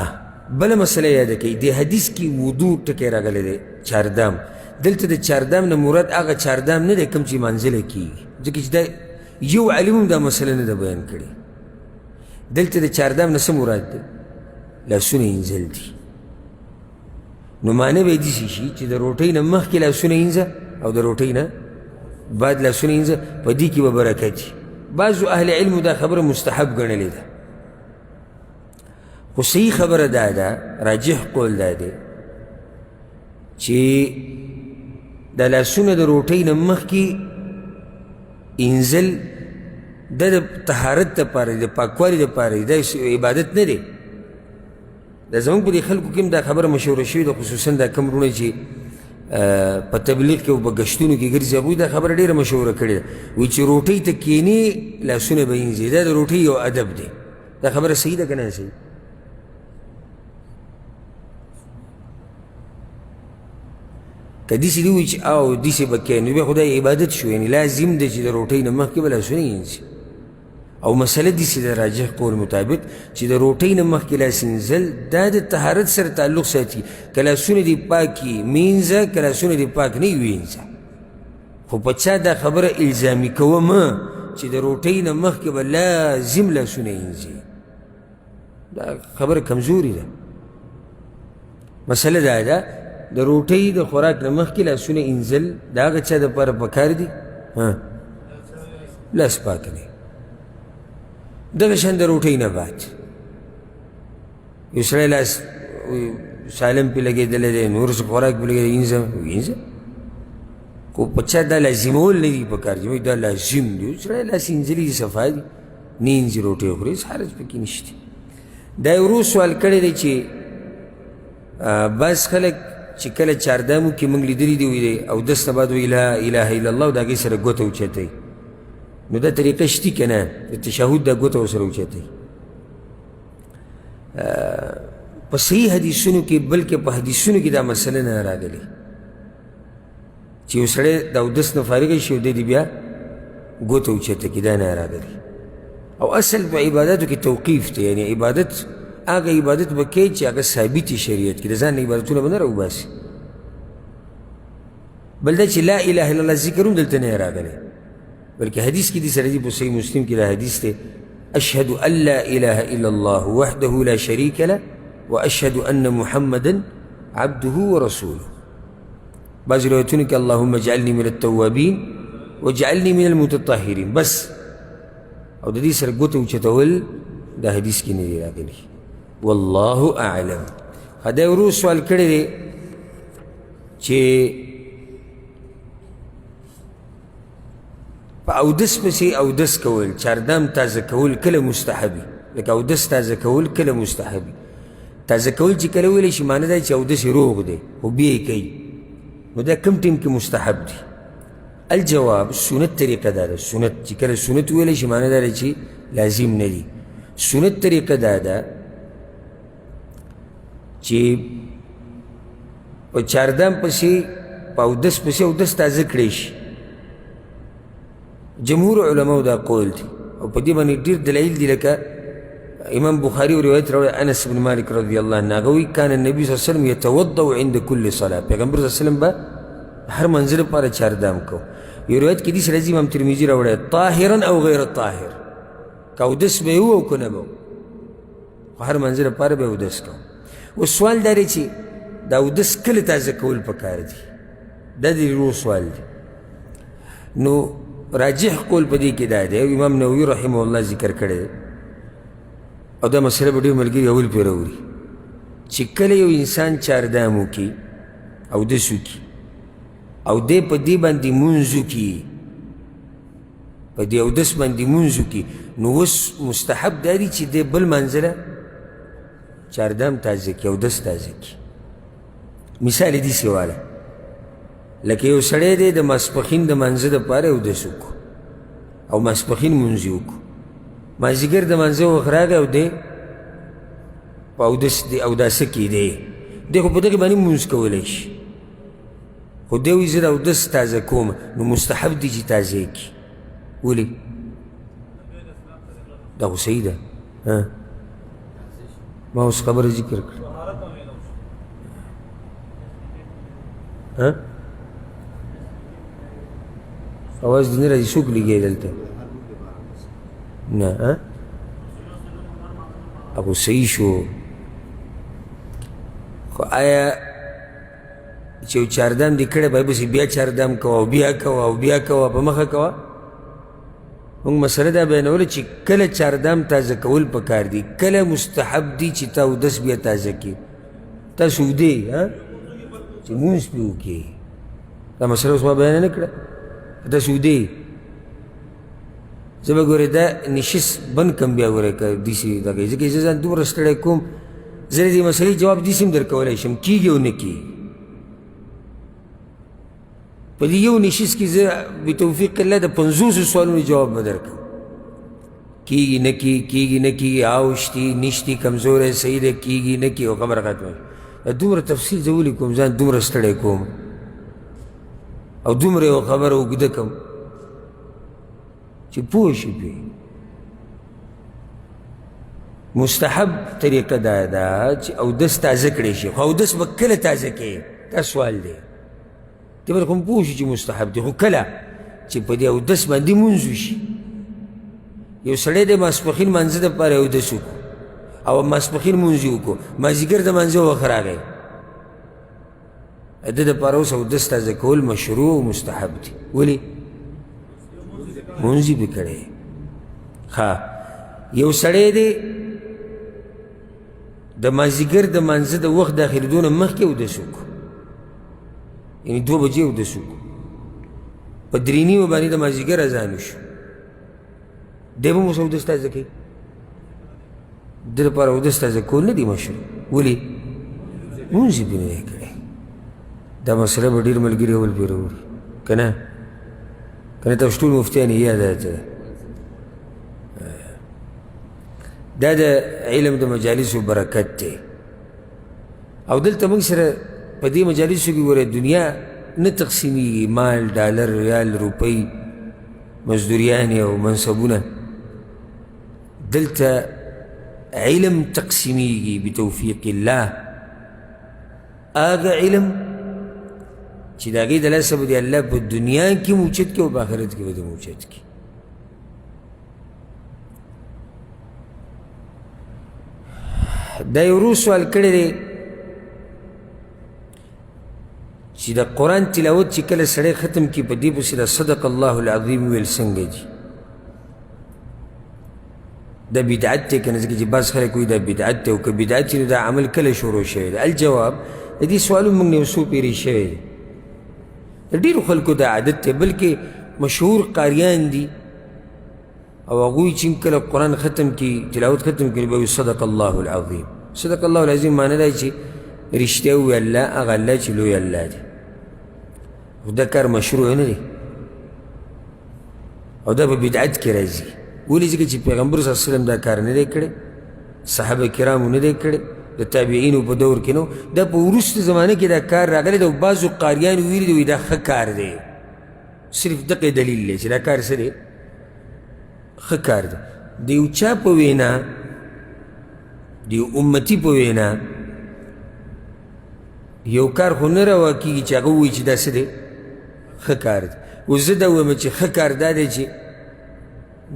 بله مسله یاده کړئ، دې حدیث کې وضو ټکی راغلی دی چاردام. دلته د چاردام نه مراد هغه چاردام نه دی کوم چې منزله کېږي، ځکه چې دا یو عالم هم دا مسله نه ده بیان کړې. دلته د چاردام نه څه مراد دی؟ لاسونه اینځل دي. نو معنی به یې داسې شي چې د روټۍ نه مخکې لاسونه اینځه او د روټۍ نه بعد لاسونه اینځه، په دې کې به برکت وي. بعضو اهل علمو دا خبره مستحب ګڼلې ده، خو صحیح خبره دا ده، راجح قول دا دی چې د لاسونه د روټۍ نه مخکې اینځل دا د طهارت دپاره دی، د پاکوالي دپاره دی، دا عبادت نه دی. دا زموږ په دې خلکو کې هم دا خبره مشهوره شوې ده، خصوصا دا کوم وروڼه چې په تبلیغ کې او په ګشتونو کې ګرځي، هغوی دا خبره ډېره مشهوره کړې ده، وایي چې روټۍ ته کښېنې لاسونه به وینځي، دا د روټۍ یو ادب دی. دا خبره صحیح ده که نه صحیح؟ که داسې دي وایي چې او داسې به کوې، نو بیا خو دا عبادت شو، یعنې لازم دی چې د روټۍ نه مخکې به لاسونه وینځي. او مسله داسې د راجح قول مطابق چې د روټۍ نه مخکې لاس مینځل دا د طهارت سره تعلق ساتي. که لاسونه دې پاک وي مینځه، که لاسونه دې پاک نه وي وینځه. خو په چا دا خبره الزامي کوه مه چې د روټۍ نه مخکې به لازم لاسونه وینځي، دا خبره کمزوري ده. مسله دا ده د روټۍ د خوراک نه مخکې لاسونه اینځل د هغه چا دپاره پکار دي لاس پاک دی. دغه شان د روټۍ نه بعد یو سړی لاس سالم پې لګېدلی دی، نور څه خوراک پې لګېدلی، اینځه وینځه. خو په چا دا لازمول نه دي پکار چې دا لازم دی. سړی لاس اینځلي دي، صفا دي، نه اینځي روټۍ خوري، هېڅ حرج پکې نشته. دا یې ورو سوال کړی دی چې بعض خلک چې کله چاردامو کې موږ لیدلي دي وایي اودس نه بعد وایي لا اله الا الله، د هغې سره ګوته اوچتوي. نو دا طریقه شتي که نه؟ د تشهد دا ګوته ورسره اوچتوي. په صحیح حدیثونو کې، بلکې په حدیثونو کې دا مسله نه راغلې چې یو سړی د اودس نه فارغ شي او دی دې بیا ګوته اوچته کړي، دا نه راغلې. او اصل په عباداتو کې توقیف دی، یعنې عبادت هغه عبادت به کوي چې هغه ثابت شریعت کې، د ځان نه عبادتونه به نه راوباسي. بل دا چې لا اله الا الله ذکر هم دلته نه راغلی، بلکې حدیث کې دې سره دي، په صحیح مسلم کې دا حدیث دی: اشهد ان لا اله الا الله وحده لا شریک له واشهد ان محمدا عبده ورسوله. بعضې روایتونو کې اللهم اجعلني من التوابین واجعلني من المتطهرین بس. او د دې سره ګوته اوچتول دا حدیث کې نه دی راغلی، والله اعلم. دا ورو سوال کړی دی چې په اودس پسې اودس کول، چاردام تازه کول کله مستحبي؟ لکه اودس تازه کول کله مستحبي؟ تازه کول چې کله ویلی شي معنی دا چې اودس یې روغ دی خو بیا یې کوي، نو دا کوم ټیم کې مستحب دی؟ الجواب سنت طریقه دا ده. سنت چې کله سنت ویلی شي معنی دا ده چې لازم نه دی. سنت طریقه دا ده چې په چاردام پسې په اودس پسې اودس تازه کړی شي. جمهور علماو دا قول دی او په دې باندې ډېر دلایل دي، لکه امام بخاري روایت راوړی انس بن مالک رضی الله عنه، هغه وایي کان النبي صلی الله علیه وسلم یتوضأ عند کل صلاة، پیغمبر صلی الله علیه وسلم به هر منزل لپاره چاردام کو. یو روایت کې داسې راځي، امام ترمذي راوړی طاهرا او غیر طاهر، که اودس به یې وو او که نه به وو، خو هر منزل لپاره به یې اودس کو. اوس سوال دا دی چې دا اودس کله تازه کول پکار دي؟ دا د لوی سوال دی. نو راجح قول په دې کې دا دی، امام نووي رحمه الله ذکر کړی دی، او دا مسله به ډېر ملګري اول پرې راوړي، چې کله یو انسان چاردام وکړي، اودس وکړي، او دی په دې باندې مونځ وکړي، په دې اودس باندې مونځ وکړي، نو اوس مستحب دا دی چې دی بل منزله چاردام تازه کړي، اودس تازه کړي. مثال یې داسې واله، لکه یو سړی دی د ماسپښین د مانځه دپاره اودس وکړو او ماسپښین مونځ یې وکړو، مازدیګر د مانځه وخت راغی او دی په اودس دی اوداسه کې دی، دی خو په دغې باندې مونځ کولی شي، خو دی وایي زه د اودس تازه کوم، نو مستحب دی چې تازه یې کړي. ولې؟ دا خو صحیح ده، ما اوس خبره ذکر کړه. اواز دې نه راځي، څوک لګی دلته؟ نه هغه صحیح شو. خو آیا چې یو چاردام دې کړی به پسې بیا چاردام کوه او بیا کوه او بیا کوه، په مخه کوه؟ موږ مسله دا بیانوله چې کله چاردام تازه کول پکار دي، کله مستحب دي چې تا اودس بیا تازه کړي. تاسو ودې چې مونځ پرې وکړي، دا مسله اوس ما بیانه نه کړه. تاسو ودې، زه به ګورې دا نشست بند کړم بیا ګورې که داسې دغه، ځکه زه ځان دومره ستړی کوم، زه د دې مسلې جواب داسې هم درکولی شم، کېږي او نه کېږي. په دې یو نشست کې زه بتوفیق الله د 50 سوالونو جواب به درکړم. کیږي نه کیږي، کیږي نه کیږي، او شتي نشتي، کمزوری صحیح دی، کیږي نه کیږي، او خبره ختمه شوه. دومره تفصیل زه ولې کوم، ځان دومره ستړی کوم او دومره یوه خبره اوږده کوم چې پوه شي پرې. مستحب طریقه دا ده چې اودس تازه کړی شي، خو اودس به کله تازه کوې؟ دا سوال دی. ته به خو پوه شي چې مستحب دی، خو کله چې په دې اودس باندې مونځ وشي. یو سړی دی ماسپښین مانځه دپاره اودس وکړو او ماسپښین مونځ یې وکړو، مازدیګر د مانځه وخت راغی، د ده دپاره اوس اودس تازه کول مشروع او مستحب دی. ولې؟ مونځ یې پرې کړی. ښه، یو سړی دی د مازدیګر د مانځه د وخت داخلېدو نه مخکې اودس وکړو، یعنې 2 بجې اودس وکړو، په 3:30 باندې د مازدیګر اذان وشو، دی به هم اوس اودس تازه کوي. د ده لپاره اودس تازه کول نه دي مشروع. ولې؟ مونځ یې پرې نه دی کړی. دا مسله به ډېر ملګري اول پرې راوړي که نه؟ که نه تاسو ټول مفتیان یې یاده ده. دا د علم د مجالسو برکت دی. او دلته موږ سره په دې مجالسو کې ګوره دنیا نه تقسیمیږي، مال، ډالر، ریال، روپۍ، مزدوریانې او منصبونه. دلته علم تقسیمیږي بتوفیق الله. هغه علم چې د هغې د لاسه به دې الله په دنیا کې هم اوچت کړي او په آخرت کې به دې هم اوچت کړي. دا یو ورور سوال کړی دی چې د قرآن تلاوت چې کله سړی ختم کړي په دې پسې د صدق الله العظیم ویل څنګه دي؟ دا بدعت دی که نه؟ ځکه چې بعض خلک وایي دا بدعت دی، او که بدعت وي نو دا عمل کله شروع شوی دی؟ الجواب، د دې سوالو موږ نه یو څو پېرې شوی دی. د ډېرو خلکو دا عادت دی، بلکې مشهور قاریان دي او هغوی چې کله قرآن ختم کړي، تلاوت ختم کړي، به وایي صدق الله العظیم. صدق الله العظیم معنی دا چې رښتیا ووایي الله، هغه الله چې لوی الله دی. خو دا کار مشروع نه دی او دا په بدعت کې راځي. ولې؟ ځکه چې پیغمبر صلی الله علیه وسلم دا کار نه دی کړی، صحابه کرامو نه دی کړی، د تابعینو په دور کې نو. دا په وروسته زمانه کې دا کار راغلی دی او بعضو قاریانو ویلي دي وایي دا ښه کار دی. صرف دقې دلیل دی چې دا کار څه دی؟ ښه کار دی. د یو چا په وینا، د یو امتي په وینا یو کار خو نه روا کېږي چې هغه ووایي چې دا څه دی؟ ښه کار دی. اوس زه دا وایم چې ښه کار دا دی چې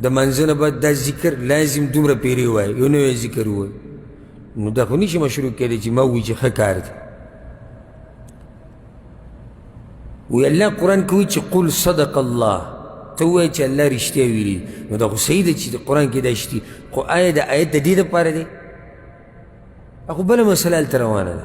د مانځه نه بعد دا ذکر لازم دومره پیرې وایي، یو نوی ذکر ووایي، نو دا خو نشي مشروع کېدی چې ما ووایي چې ښه کار دی. وی الله قرآن کې وایي چې قل صدق الله، ته ووایه چې الله رښتیا ویلي. نو دا خو صحیح ده چې قرآن کې دا شتي، خو آیا د آیت د دې دپاره دی؟ خو بله مسله هلته روانه ده،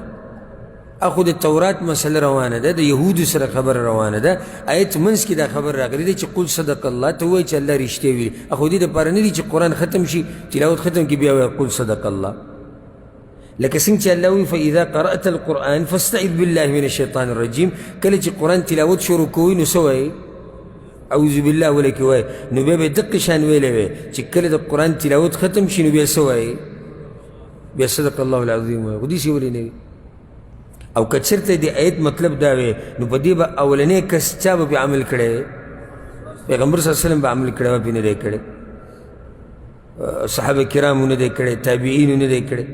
اخو د تورات مسله روانه ده، د یهودو سره خبره روانه ده. آیت منځ کې دا خبر راغلې ده چې قل صدق الله، ته ووایه چې الله رښتیا ویلي. اخو دې دپاره نه دي چې قرآن ختم شي، تلاوت ختم کړي، بیا وایه قل صدق الله. لکه څنګه چې الله وایي فاذا قرأت القرآن فاستعذ بالله من الشیطان الرجیم. کله چې قرآن تلاوت شروع کوي نو څه وایي؟ اعوذ بالله ولکې وایي. نو بیا به یې دقې شان ویلی وی چې کله د قرآن تلاوت ختم شي نو بیا څه وایي؟ بیا صدق الله العظیم وایي. خو داسې ولې نه وي؟ او که چېرته د آیت مطلب دا وی نو په دې به اولنی کس چا به پرې عمل کړی وی؟ پیغمبر صلی الله علیه وسلم به عمل کړی وی، پرې نه دی کړی، صحابه کرامو نه دی کړی، تابعینو نه دی کړی.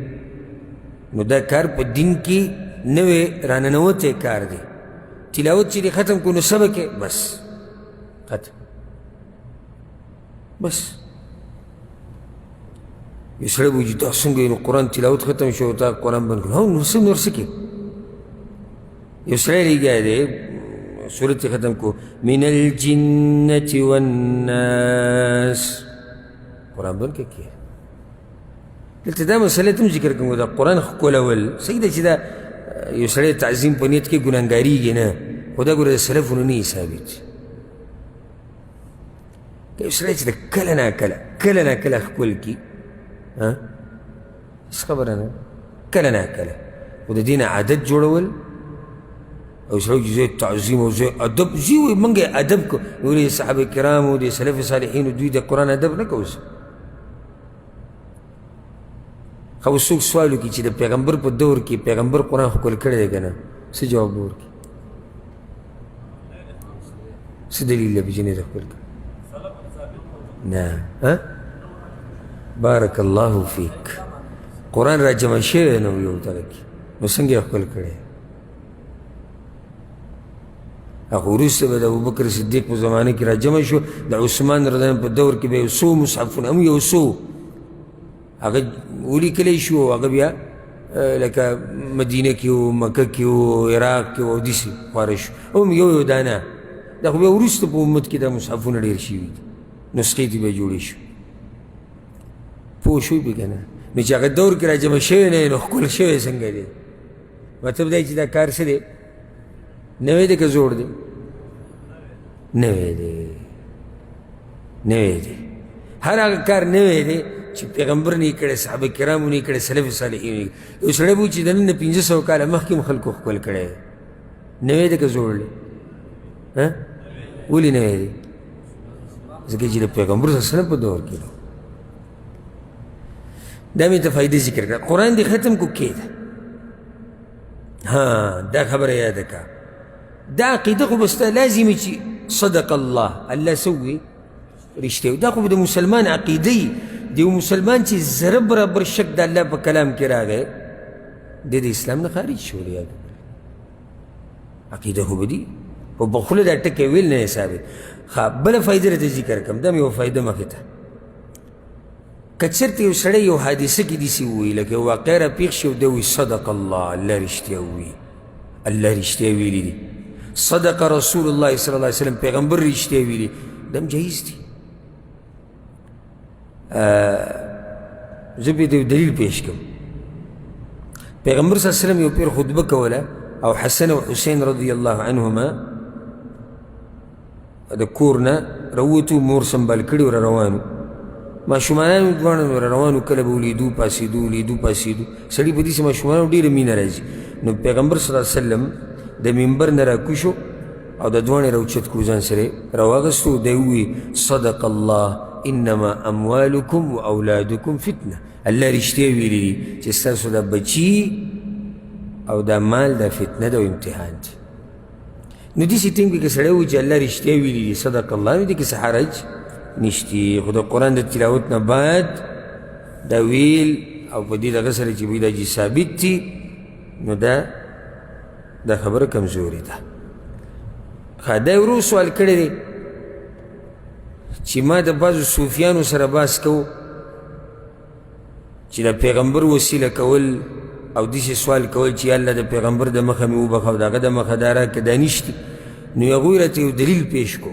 نو دا کار په دین کې نوی راننوتی کار دی. تلاوت چې دې ختم کړو نو څه به کوې؟ بس ختم، بس. یو سړی به وایي چې دا څنګه یې؟ نو قرآن تلاوت ختم شو، تا قرآن بند کړو، نو څه نور څه کوې؟ یو سړی لګیا دی سورت یې ختم کړو، من الجنة والناس، قرآن بند کړه. دلته دا مسله ته هم ذکر کوم، دا قرآن ښکلول صحیح ده چې دا یو سړی تعظیم په نیت کې ګناهګارېږي نه، خو دا ګوره د سلفونو نه ثابت. که یو سړی چې د کله ناکله کله ناکله ښکل کړي، هېڅ خبره نه، کله ناکله، خو د دې نه عادت جوړول او سړی چې زه تعظیم او زه ادب زه وایي موږ یې ادب کو، نو صحابه کرامو د سلف صالحینو دوی د قرآن ادب نه کوو. خو څوک سوال وکړي چې د پیغمبر په دور کې پیغمبر قرآن ښکل کړی دی که نه، څه جواب به ورکړي؟ څه دلیل دی چې نه دی ښکل کړی؟ نه. ها، بارک الله فیک. قرآن را جمع شوی نه یو دغه کې، نو څنګه یې ښکل کړی؟ هغه وروسته به د ابوبکر صدیق په زمانه کې راجمع شو، د عثمان رضی الله په دور کې به یو څو مصحفونه هم یو څو هغه ولیکلی شو، هغه بیا لکه مدینه کې و، مکه کې و، عراق کې و، او داسې خواره شو، هم یو یو دانه. دا خو بیا وروسته په امت کې دا مصحفونه ډېر شوي دي، نسخې ترې بیا جوړې شو. پوه شوي پرې که نه؟ نو چې هغه دور کې راجمع شوی نه نو ښکل شوی څنګه دی؟ مطلب دا چې دا کار څه دی؟ نوی دی که زوړ دی؟ نوی دی، نوی دی. هر هغه کار نوی دی چې پیغمبر نه یې کړی، صحابه کرامو نه یې کړی، سلف صالحینو یې کړی. یو سړی به چې د نن نه 500 کاله مخکې هم خلکو ښکل کړی، نوی دی که زوړ دی؟ ها، ولې نوی دی؟ ځکه چې د پیغمبر صلی الله علیه وسلم په دور کې دا مې ته فایده ذکر کړه. قرآن دې ختم کو کېده. ها، دا خبره یاده کړه. دا عقیده خو به ستا لازمي چې صدق الله، الله څه ووایي؟ رښتیا. دا خو به د مسلمان عقیده وي. د یو مسلمان چې ذره برابر شک د الله په کلام کې راغی، دی د اسلام نه خارج شو. یاد عقیده خو به دي خو په خوله دا ټکی ویل نه ثابت. ښه، بله فایده راته ذکر کړم، دا مې یوه فایده مخې ته. که چېرته یو سړی یو حادثه کې داسې ووایي، لکه یو واقعه راپېښ شي او دی وایي صدق الله، الله رښتیا ووایي، الله رښتیا ویلي دي، صدق رسول الله صلی الله علیه وسلم، پیغمبر رښتیا ویلي، دا هم جایز دي. زه به یو دلیل پیش کوم. پیغمبر صلی الله علیه وسلم یو پیر خطبه کوله او حسن او حسین رضی الله عنهما د کور نه راووتو، مور سنبال کړي ور روانو، ماشومانانو دواړه ور روانو، کله به ولیدو پاڅېدو، ولیدو پاڅېدو. سړي په داسې ماشومانو ډېره مینه راځي. نو پیغمبر صلی الله علیه وسلم د منبر نه راکوز شو او د دواړې راوچت کړو، ځان سره راواغستو. دی ووایي صدق الله انما اموالکم و اولادکم فتنه. الله رښتیا ویلي دي چې ستاسو دا بچي او دا مال دا فتنه ده او امتحان دی. نو داسې ټیم کې که سړی ووایي چې الله رښتیا ویلي دي صدق الله، نو دې کې څه حرج نشتي. خو د قرآن د تلاوت نه بعد دا ویل او په دې دغه سره چې وایي دا چې ثابت دي، نو دا خبره کمزورې ده. ښه، دا یې ورو سوال کړی دی چې ما د بعضو صوفیانو سره بحث کوو چې د پیغمبر وسیله کول او داسې سوال کول چې الله د پیغمبر د مخه مې وبخښه او د هغه د مخه دا راکړه، دا نشتي. نو هغوی راته یو دلیل پیش کو.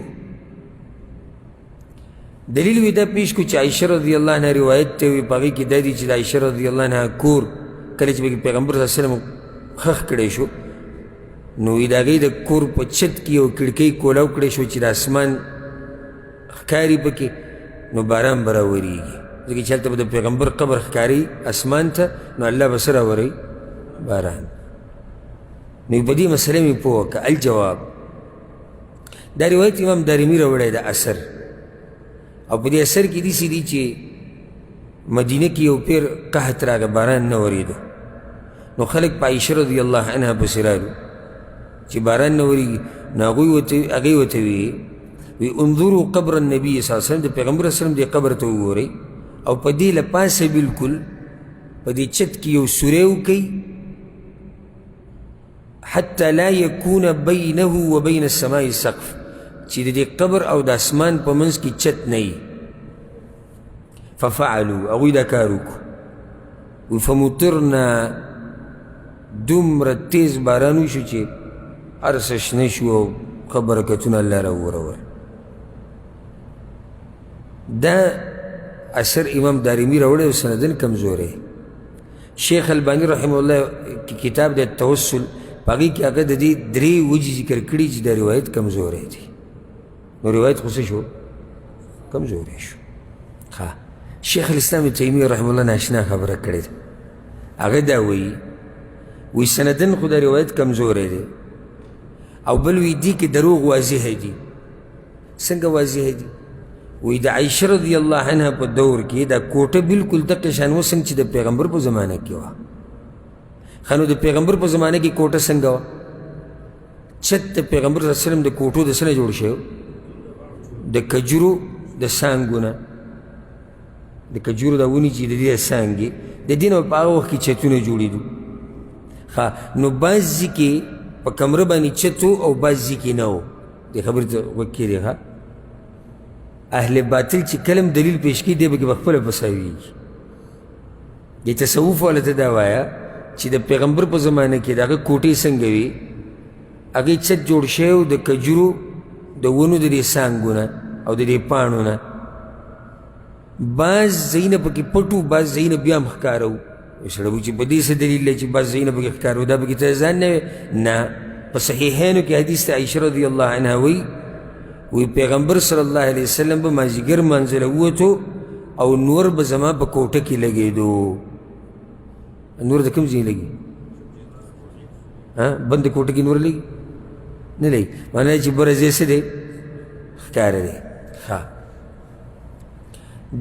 دلیل وی دا پیش کو چې عایشه رضی الله عنها روایت ته وي، په هغې کې دا دي چې د عایشه رضی الله عنها کور کله چې پکې پیغمبر صلی الله علیه وسلم ښخ کړی شو، نو وی د هغې د کور په چت کې یو کړکۍ کولاو کړی شو چې د اسمان ښکاري پکې، نو باران به راورېږي، ځکه چې هلته به د پیغمبر قبر ښکاري اسمان ته، نو الله به څه راوروي؟ باران. نو په دې مسله مې پوه کړه. الجواب، دا روایت امام دارمي راوړی د اثر، او په دې اثر کې داسې دي چې مدینه کې یو پیر قحط راغی، باران نه ورېدو، نو خلک په عایشه رضی الله عنها پسې رالو چې باران نه ورېږي. نو هغوی ورته هغې ورته ویې وی انظروا قبر النبي صلی الله علیه وسلم، د پیغمبر صلی الله علیه وسلم دې قبر ته وګورئ، او په دې له پاسه بالکل په دې چت کې یو سوری وکئ، حتی لا یکون بینه و بین السماء سقف، چې د دې قبر او د اسمان په منځ کې چت نه وي. ففعلوا، هغوی دا کار وکړو. فمطرنا، دومره تیز باران وشو چې هر څه شنه شو او ښه برکتونه الله راوورول. دا اثر امام دارمي راوړی او سندن کمزوری. شیخ الباني رحمه الله کتاب د توسل په هغې کې هغه د دې درې وجې ذکر کړي چې دا روایت کمزوری دی. نو روایت خو څه شو؟ کمزوری شو. ښه، شیخ الاسلام ابن تیمیه رحمه الله ناشنا خبره کړې ده. هغه دا وایي، وایي سندن خو دا روایت کمزوری دی، او بل وی دې کې دروغ واضح دي. څنګه واضح دي؟ وی د عایشه رضی الله عنها په دور کې دا کوټه بالکل دقه شان وه څنګه چې د پیغمبر په زمانه کې وه. ښه نو د پیغمبر په زمانه کې کوټه څنګه وه؟ چت د پیغمبر صلی الله علیه وسلم د کوټو د څه نه جوړ شوی؟ د کجورو د څانګو نه، د کجورو دا ونې چې د دې څانګې د دې نه په هغه وخت کې چتونه جوړېدو. ښه نو بعض ځای کې په کمره باندې چت و او بعض ځای کې نه و. دې خبرې ته غوږ کښېږدئ. ښه اهل باطل چې کله هم دلیل پیش کوي دی به کې په خپله فساویږي. د تصوف والا ته دا وایه چې د پیغمبر په زمانه کې د هغه کوټې څنګه وي، هغې چت جوړ شوی و د کجورو د ونو د دې څانګو نه او د دې پاڼو نه، بعض ځایونه پکې پټ وو، بعض ځایونه بیا هم ښکاره وو. سړی وایي چې په دې څه دلیل دی چې بعض ځایونه پکې ښکاره وو، دا پکې ته ځان نه وې؟ نه، په صحیحینو کې حدیث ته عایشه رضی الله عنها وایي، وی پیغمبر صلی الله علیه وسلم به مازیګر لمانځه له ووتو او نور به زما په کوټه کې لګېدو. نور د کوم ځای لګي؟ بند کوټه کې نور لګي؟ نه لګي. معنی چې بره ځای څه دی؟ ښکاره دی. ښه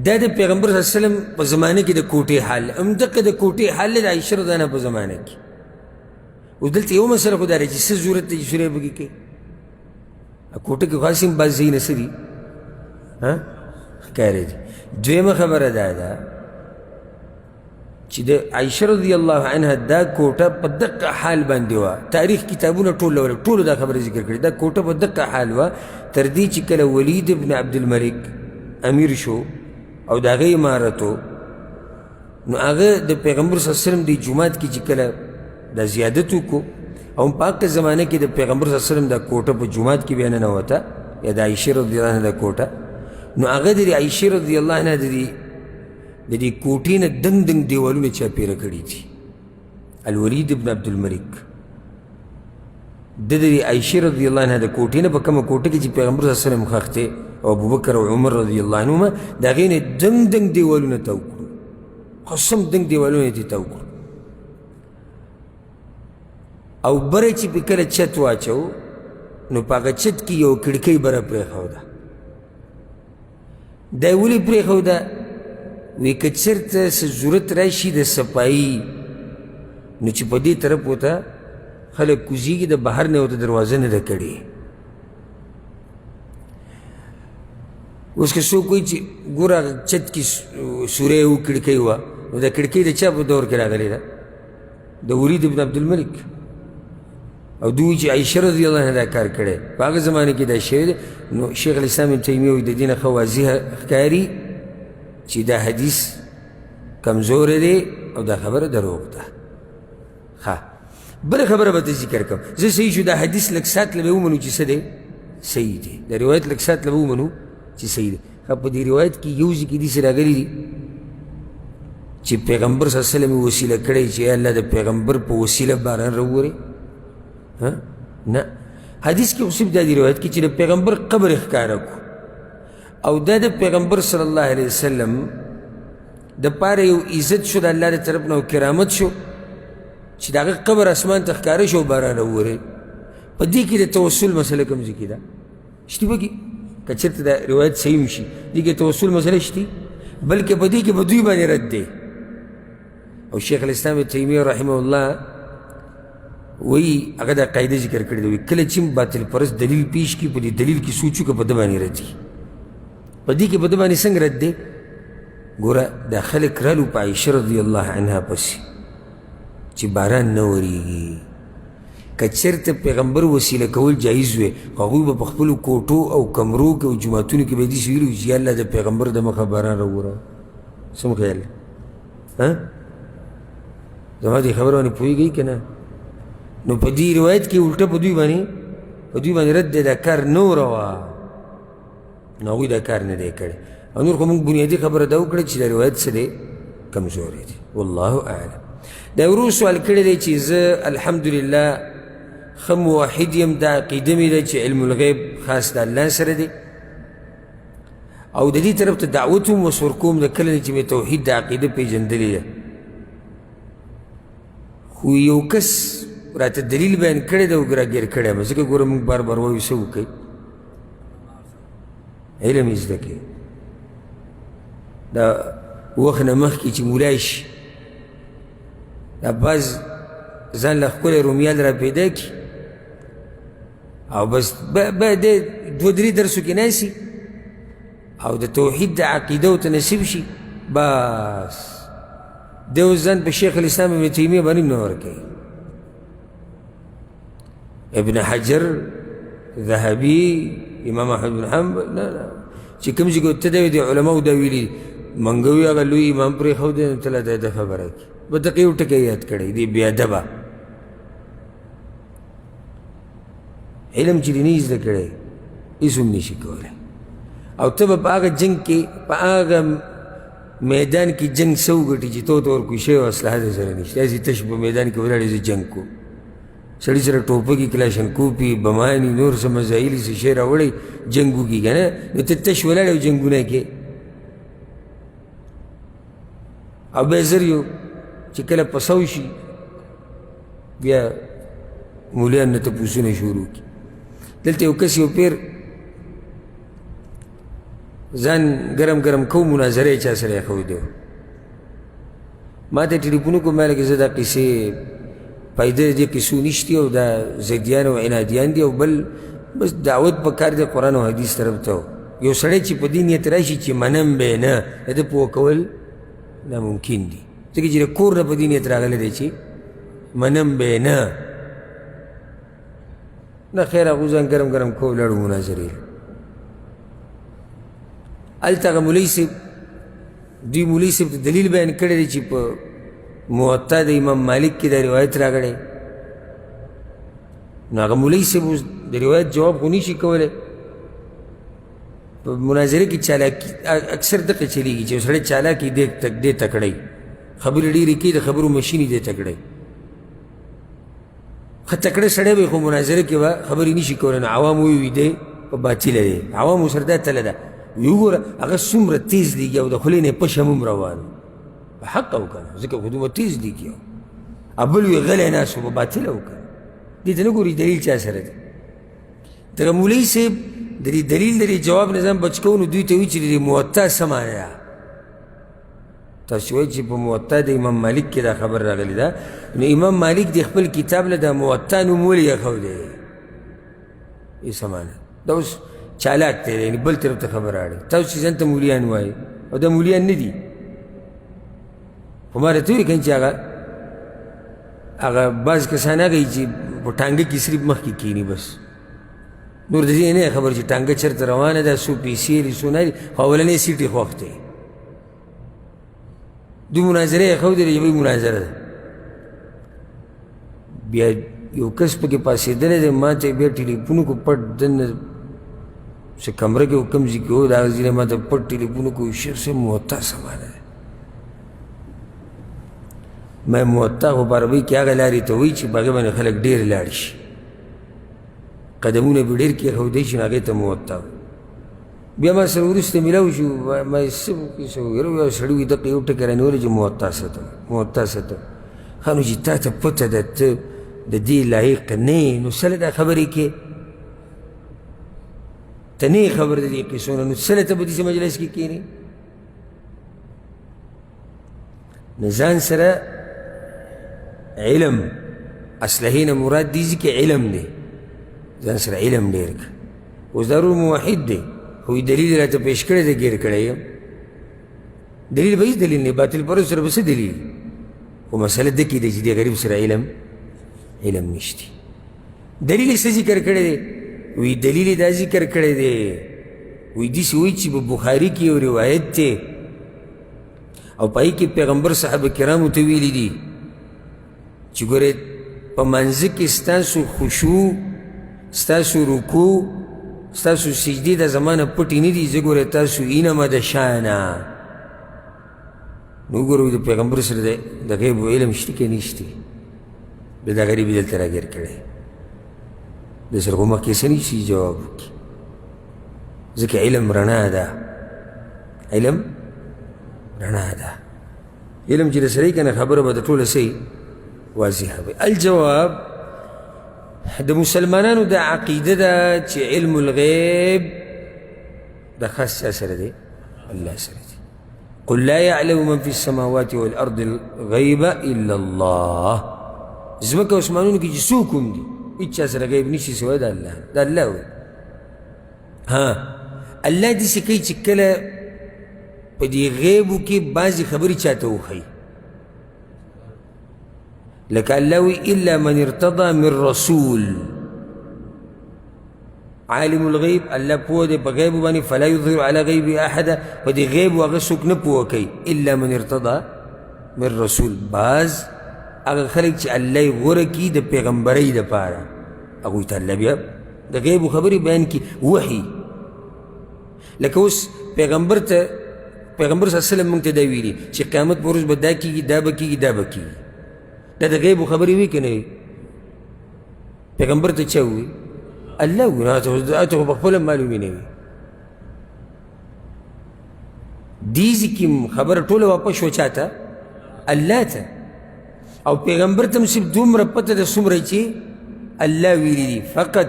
دا د پیغمبر صلی الله علیه وسلم په زمانه کې د کوټې حال، همدقه د کوټې حال د عایشه رضی الله په زمانه کې. اوس دلته یو مسله خو دا ده چې څه ضرورت دی چې سوری پکې کوي؟ کوټه کې خو هسې هم بعض ځایونه څه دي ښکاره دي. دویمه خبره دا ده چې د عایشه رضی الله عنها دا کوټه په دقه حال باندې وه. تاریخ کتابونه ټول لولئ، ټولو دا خبره ذکر کړې، دا کوټه په دقه حال وه تر دې چې کله ولید ابن عبدالملک امیر شو او د هغې امارت و، نو هغه د پیغمبر صلی الله علیه وسلم د جومات کې چې کله دا زیادت وکړو، او په هغه زمانه کې د پیغمبر صلی الله علیه وسلم دا کوټه په جومات کې بیا ننوته، یا د عایشې رضی الله عنها دا کوټه، نو هغه د عایشې رضی الله عنها د دې کوټې نه دنګ دنګ دیوالونه چاپېره کړي دي. الولید ابن عبدالملک د د عایشې رضی الله عنها د کوټې نه په کومه کوټه کې چې پیغمبر صلی الله علیه وسلم ښخ دی او ابوبکر او عمر رضی الله عنهما، د هغې نه دنګ دنګ دیوالونه تاو کړو، قسم دنګ دیوالونه یې ترې تاو کړو. او بره چې پې کله چت واچو نو په هغه چت کې یو کړکۍ بره پرېښوده. دا یې ولې پرېښوده؟ وی که چېرته څه ضرورت راشي د صفایي، نو چې په دې طرف ورته خلک کوزیږي، د بهر نه ورته دروازه نه ده کړې. اوس که څوک وایي چې ګوره هغه چت کې سوری و کړکۍ وه، نو دا کړکۍ د چا په دور کې راغلې ده؟ د ولید ابن عبدالملک. او دوی چې عایشه رضی الله عنها دا کار کړی په هغه زمانه کې دا شوی دی. نو شیخ الاسلام ابن تیمیه وایي د دې نه ښه واضح ښکاري چې دا حدیث کمزوری دی او دا خبره دروغ ده. ښه بله خبره به ته ذکر کړم. زه صحیح شو دا حدیث لږ ساعت له به ومنو چې څه دی؟ صحیح دی. دا روایت لږ ساعت له به ومنو چې صحیح دی. ښه په دې روایت کې یو ځای کې داسې راغلي دي چې پیغمبر صلی الله علیه وسلم وسیله کړی چې الله د پیغمبر په وسیله باران راووري. نه، حدیث کې خو صرف دا دی روایت کې چې د پیغمبر قبر یې ښکاره کړو، او دا د پیغمبر صلی الله علیه وسلم د پاره یو عزت شو د الله د طرف نه او کرامت شو چې د هغه قبر اسمان ته ښکاره شو او باران راووري. په دې کې د توسل مسله کوم ځای کې ده؟ شته پکې؟ که چېرته دا روایت صحیح شي، دې کې توسل مسله شته، بلکې په دې کې په دوی باندې رد دی. او شیخ الاسلام ابن تیمیه رحمه الله وایي، هغه دا قاعده ذکر کړې ده، وایي کله چې باطل پرست دلیل پیش کړي، په دې دلیل کې سوچ وکړه په ده باندې رد دي. په دې کې په ده باندې څنګه رد دی؟ ګوره دا خلک رالو په عایشه رضی الله عنها پسې چې باران نه ورېږي. که چېرته پیغمبر وسیله کول جایز وی، هغوی به په خپلو کوټو او کمرو کې او جوماتونو کې به یې داسې ویلي چې یا الله د پیغمبر د مخه باران راووروه. څه مو خیال دی؟ زما دې خبره باندې پوهېږئ که نه؟ نو په دې روایت کې الټه په دوی باندې رد دی، دا کار نه و روا، نو هغوی دا کار نه دی کړی. او نور خو موږ بنیادي خبره دا وکړه چې دا روایت څه دی؟ کمزوری دی، والله اعلم. دا ورور سوال کړی دی چې زه الحمدلله ښه موحد یم، دا عقیده مې ده چې علم الغیب خاص د الله سره دی، او د دې طرف ته دعوت هم اوس ورکوم د کله نه چې مې توحید د عقیده پېژندلې ده. خو یو کس راته دلیل بیان کړی دی او راګیر کړی یم، ځکه ګوره موږ بار بار وایو څه وکړئ، علم یې زده کړئ. دا وخت نه مخکې چې ملا شي، دا بعض ځان له ښکلی رومیال را پیدا کړي او بس به دی دوه درې درسو کې ناسي او د توحید د عقیده ورته نصیب شي، بس دی اوس ځان په شیخ الاسلام ابن تیمیه باندې نه ورکوي. ابن حجر، ذهبي، امام احمد بن حنبل، نه نه، چې کوم ځای کې ته دی د علماو دا ویلي، منګوي هغه لوی امام پرېښودی، نو ته لا دا خبره کړي، به دقیق یو ټکی یاد کړی دی بې ادبه. علم چې دې نه زده کړی هېڅ هم نشي کولی، او ته به په هغه جنګ کې، په هغه میدان کې جنګ څه وګټي چې تو ته ورکوي شی او اسلحه در سره نشته، هسې تش په میدان کې ولاړ یې زه جنګ کوم، سړي سره ټوپکي، کلاشنکوپي، بماني، نور څه مزایلي څه شی راوړی جنګ وکړي که نه، نو ته تش ولاړ او جنګونه کې. او بیا زر یو چې کله پسو شي بیا مولیان نه تپوسونه شروع کړي. دلته یو کس یو پیر ځان ګرم ګرم کو، مناظره یې چا سره ایښودی. ما ته ټلیفون وکړو، ما لکه زه دا قصې فایده د دې قصو نشتي او دا ضدیان او عنادیان دي، او بل بس دعوت په کار دی قرآن او حدیث طرف ته. یو سړی چې په دې نیت راشي چې منم به یې نه، د ده پوه کول ناممکن دي، ځکه چې د کور نه په دې نیت راغلی دی چې منم به یې نه. نه خیر، هغو ځان ګرم ګرم کو لاړو مناظرې. هلته هغه مولوي صاحب، دوی مولوي صاحب ته دلیل بیان کړی دی چې په موطا د امام مالک کې دا روایت راغلی. نو هغه مولوي صاحب اوس د روایت جواب خو نشي کولی. په مناظره کې چالاکي اکثر دقه چلیږي چې سړی چالاکي دی تکړی، خبرې ډېرې کوي، د خبرو مشین یې دی تکړی. ښه تکړه سړی وي خو مناظره کې به خبرې نشي کولی، نو عوام ووایي دی په باطله دی، عوامو سره دا تله ده. وي وګوره هغه څومره تیز لیږي او د خولې نه یې پشه هم روان په حق او که نه، ځکه خو دومره تیز لیږي. او بل وي غلی ناست و په باطله او که نه، دې ته نه ګوري دلیل چا سره دی. دغه مولوي صاحب د دې دلیل د دې جواب نه ځان بچ کوو، نو دوی ته وایي چې د دې موطا څه معنا ده. تاسو وایئ چې په موطا د امام مالک کې دا خبر راغلې ده، نو امام مالک د خپل کتاب له د موطا نوم ولې ایښودی؟ یې څه معنا دا؟ اوس چالاک دی، یعنې بل طرف ته خبره اړوي. تاسو چې ځان ته مولیان وایئ او دا مولیان نه دي، خو ما راته وویل که نه چې هغه بعض کسان هغه چې په ټانګه کې صرف مخکې کښېني بس، نور د دې نه خبر چې ټانګه چېرته روانه ده، څو پیسې لري څو نه لري، خو اولنی سیټ یې خوښ دی. دوی مناظره یې ښودلې چې مناظره ده. بیا یو کس پکې پاڅېدلی دی، ما ته یې بیا ټلیفون وکړو، پټ دننه څه کمره کې کوم ځای کې و، د هغه ځای نه ما ته پټ ټلیفون وکړو، شیخ صاحب موطا څه معنا ده؟ ما موطا خو په عربۍ کې هغه لارې ته وایي چې په هغې باندې خلک ډېر لاړ شي، قدمونه به ډېر کېښودی شي، نو هغې ته موطا وایي. بیا ما سره وروسته میلاو شو، ما یې څه وکړي څه وګوره، یو سړي وي دقه یو ټکی رانیولی چې موطا څه ته وایي، موطا څه ته وایي. ښه نو چې تا ته پته ده ته د دې لایق نه یې، نو څه له دا خبرې کې؟ ته نه یې خبر د دې قصو نه، نو څه له ته په داسې مجلس کې کښېنې؟ نو ځان سره علم، اصلحې نه مراد دې ځي کې علم دی، ځان سره علم ډېر کړه. اوس دا ورور موحد دی، خو یې دلیل راته پېښ کړی دی، ګیر کړی یم. دلیل به هېڅ دلیل نه، باطل پرست سره به څه دلیل؟ خو مسله ده کې دی چې دې غریب سره علم نشته. دلیل یې څه ذکر کړی دی؟ وی دلیل یې دا ذکر کړی دی، وی داسې وایي چې په بخاري کې یو روایت دی او په هغې کې پیغمبر صحابه کرامو ته ویلي دي چې ګورئ په منځ کې ستاسو خشوع، ستاسو رکوع، ستاسو سجدې د زمانه پټې نه دي، زه ګورئ تاسو اینمه د شانه. نو وګورئ د پیغمبر سره د غیب علم شته که نشته؟ بیا دا غریب یې دلته راګیر کړی، د سره خو مخکې څه نشي جواب وکړي، ځکه علم رڼا ده، علم رڼا ده. علم چې د سره که نه خبره به د ټوله صحیح واضحه وي. الجواب د مسلمانانو د عقیده ده چې علم الغیب د خاص چا سره دی؟ الله سره دی. قل لا يعلم من في السماوات والأرض الغيب إلا الله. ځمکه او اسمانونو کې چې څوک هم دي هېچا سره غیب نشي سوی د الله، د الله وایي. ها، الله داسې کوي چې کله په دې غیبو کې بعضې خبرې چاته وښیي، لکه الله وی الا من ارتضى من رسول. عالم الغیب، الله پوه دی په غیب باندې، فلا یظهر علی غیبه احدا، په دې غیب هغه څوک نه پوه کوي الا من ارتضى من رسول. بعض هغه خلک چې الله یې غوره کړي د پیغمبرۍ دپاره، هغوی ته الله بیا د غیبو خبرې بیان کړي، وحي. لکه اوس پیغمبر ته، پیغمبر صلی الله علیه وسلم موږ ته دا ویلي چې قیامت په ورځ به دا کېږي، دا به کېږي، دا به کېږي. دا د غیبو خبرې وي که نه وي؟ پیغمبر ته چا ووي؟ الله ووي. نو ته خو په خپله معلومې نه وي. دې ځای کې خبره ټوله واپس شوه چا ته؟ الله ته. او پیغمبر ته هم صرف دومره پته ده څومره چې الله ویلي دي فقط.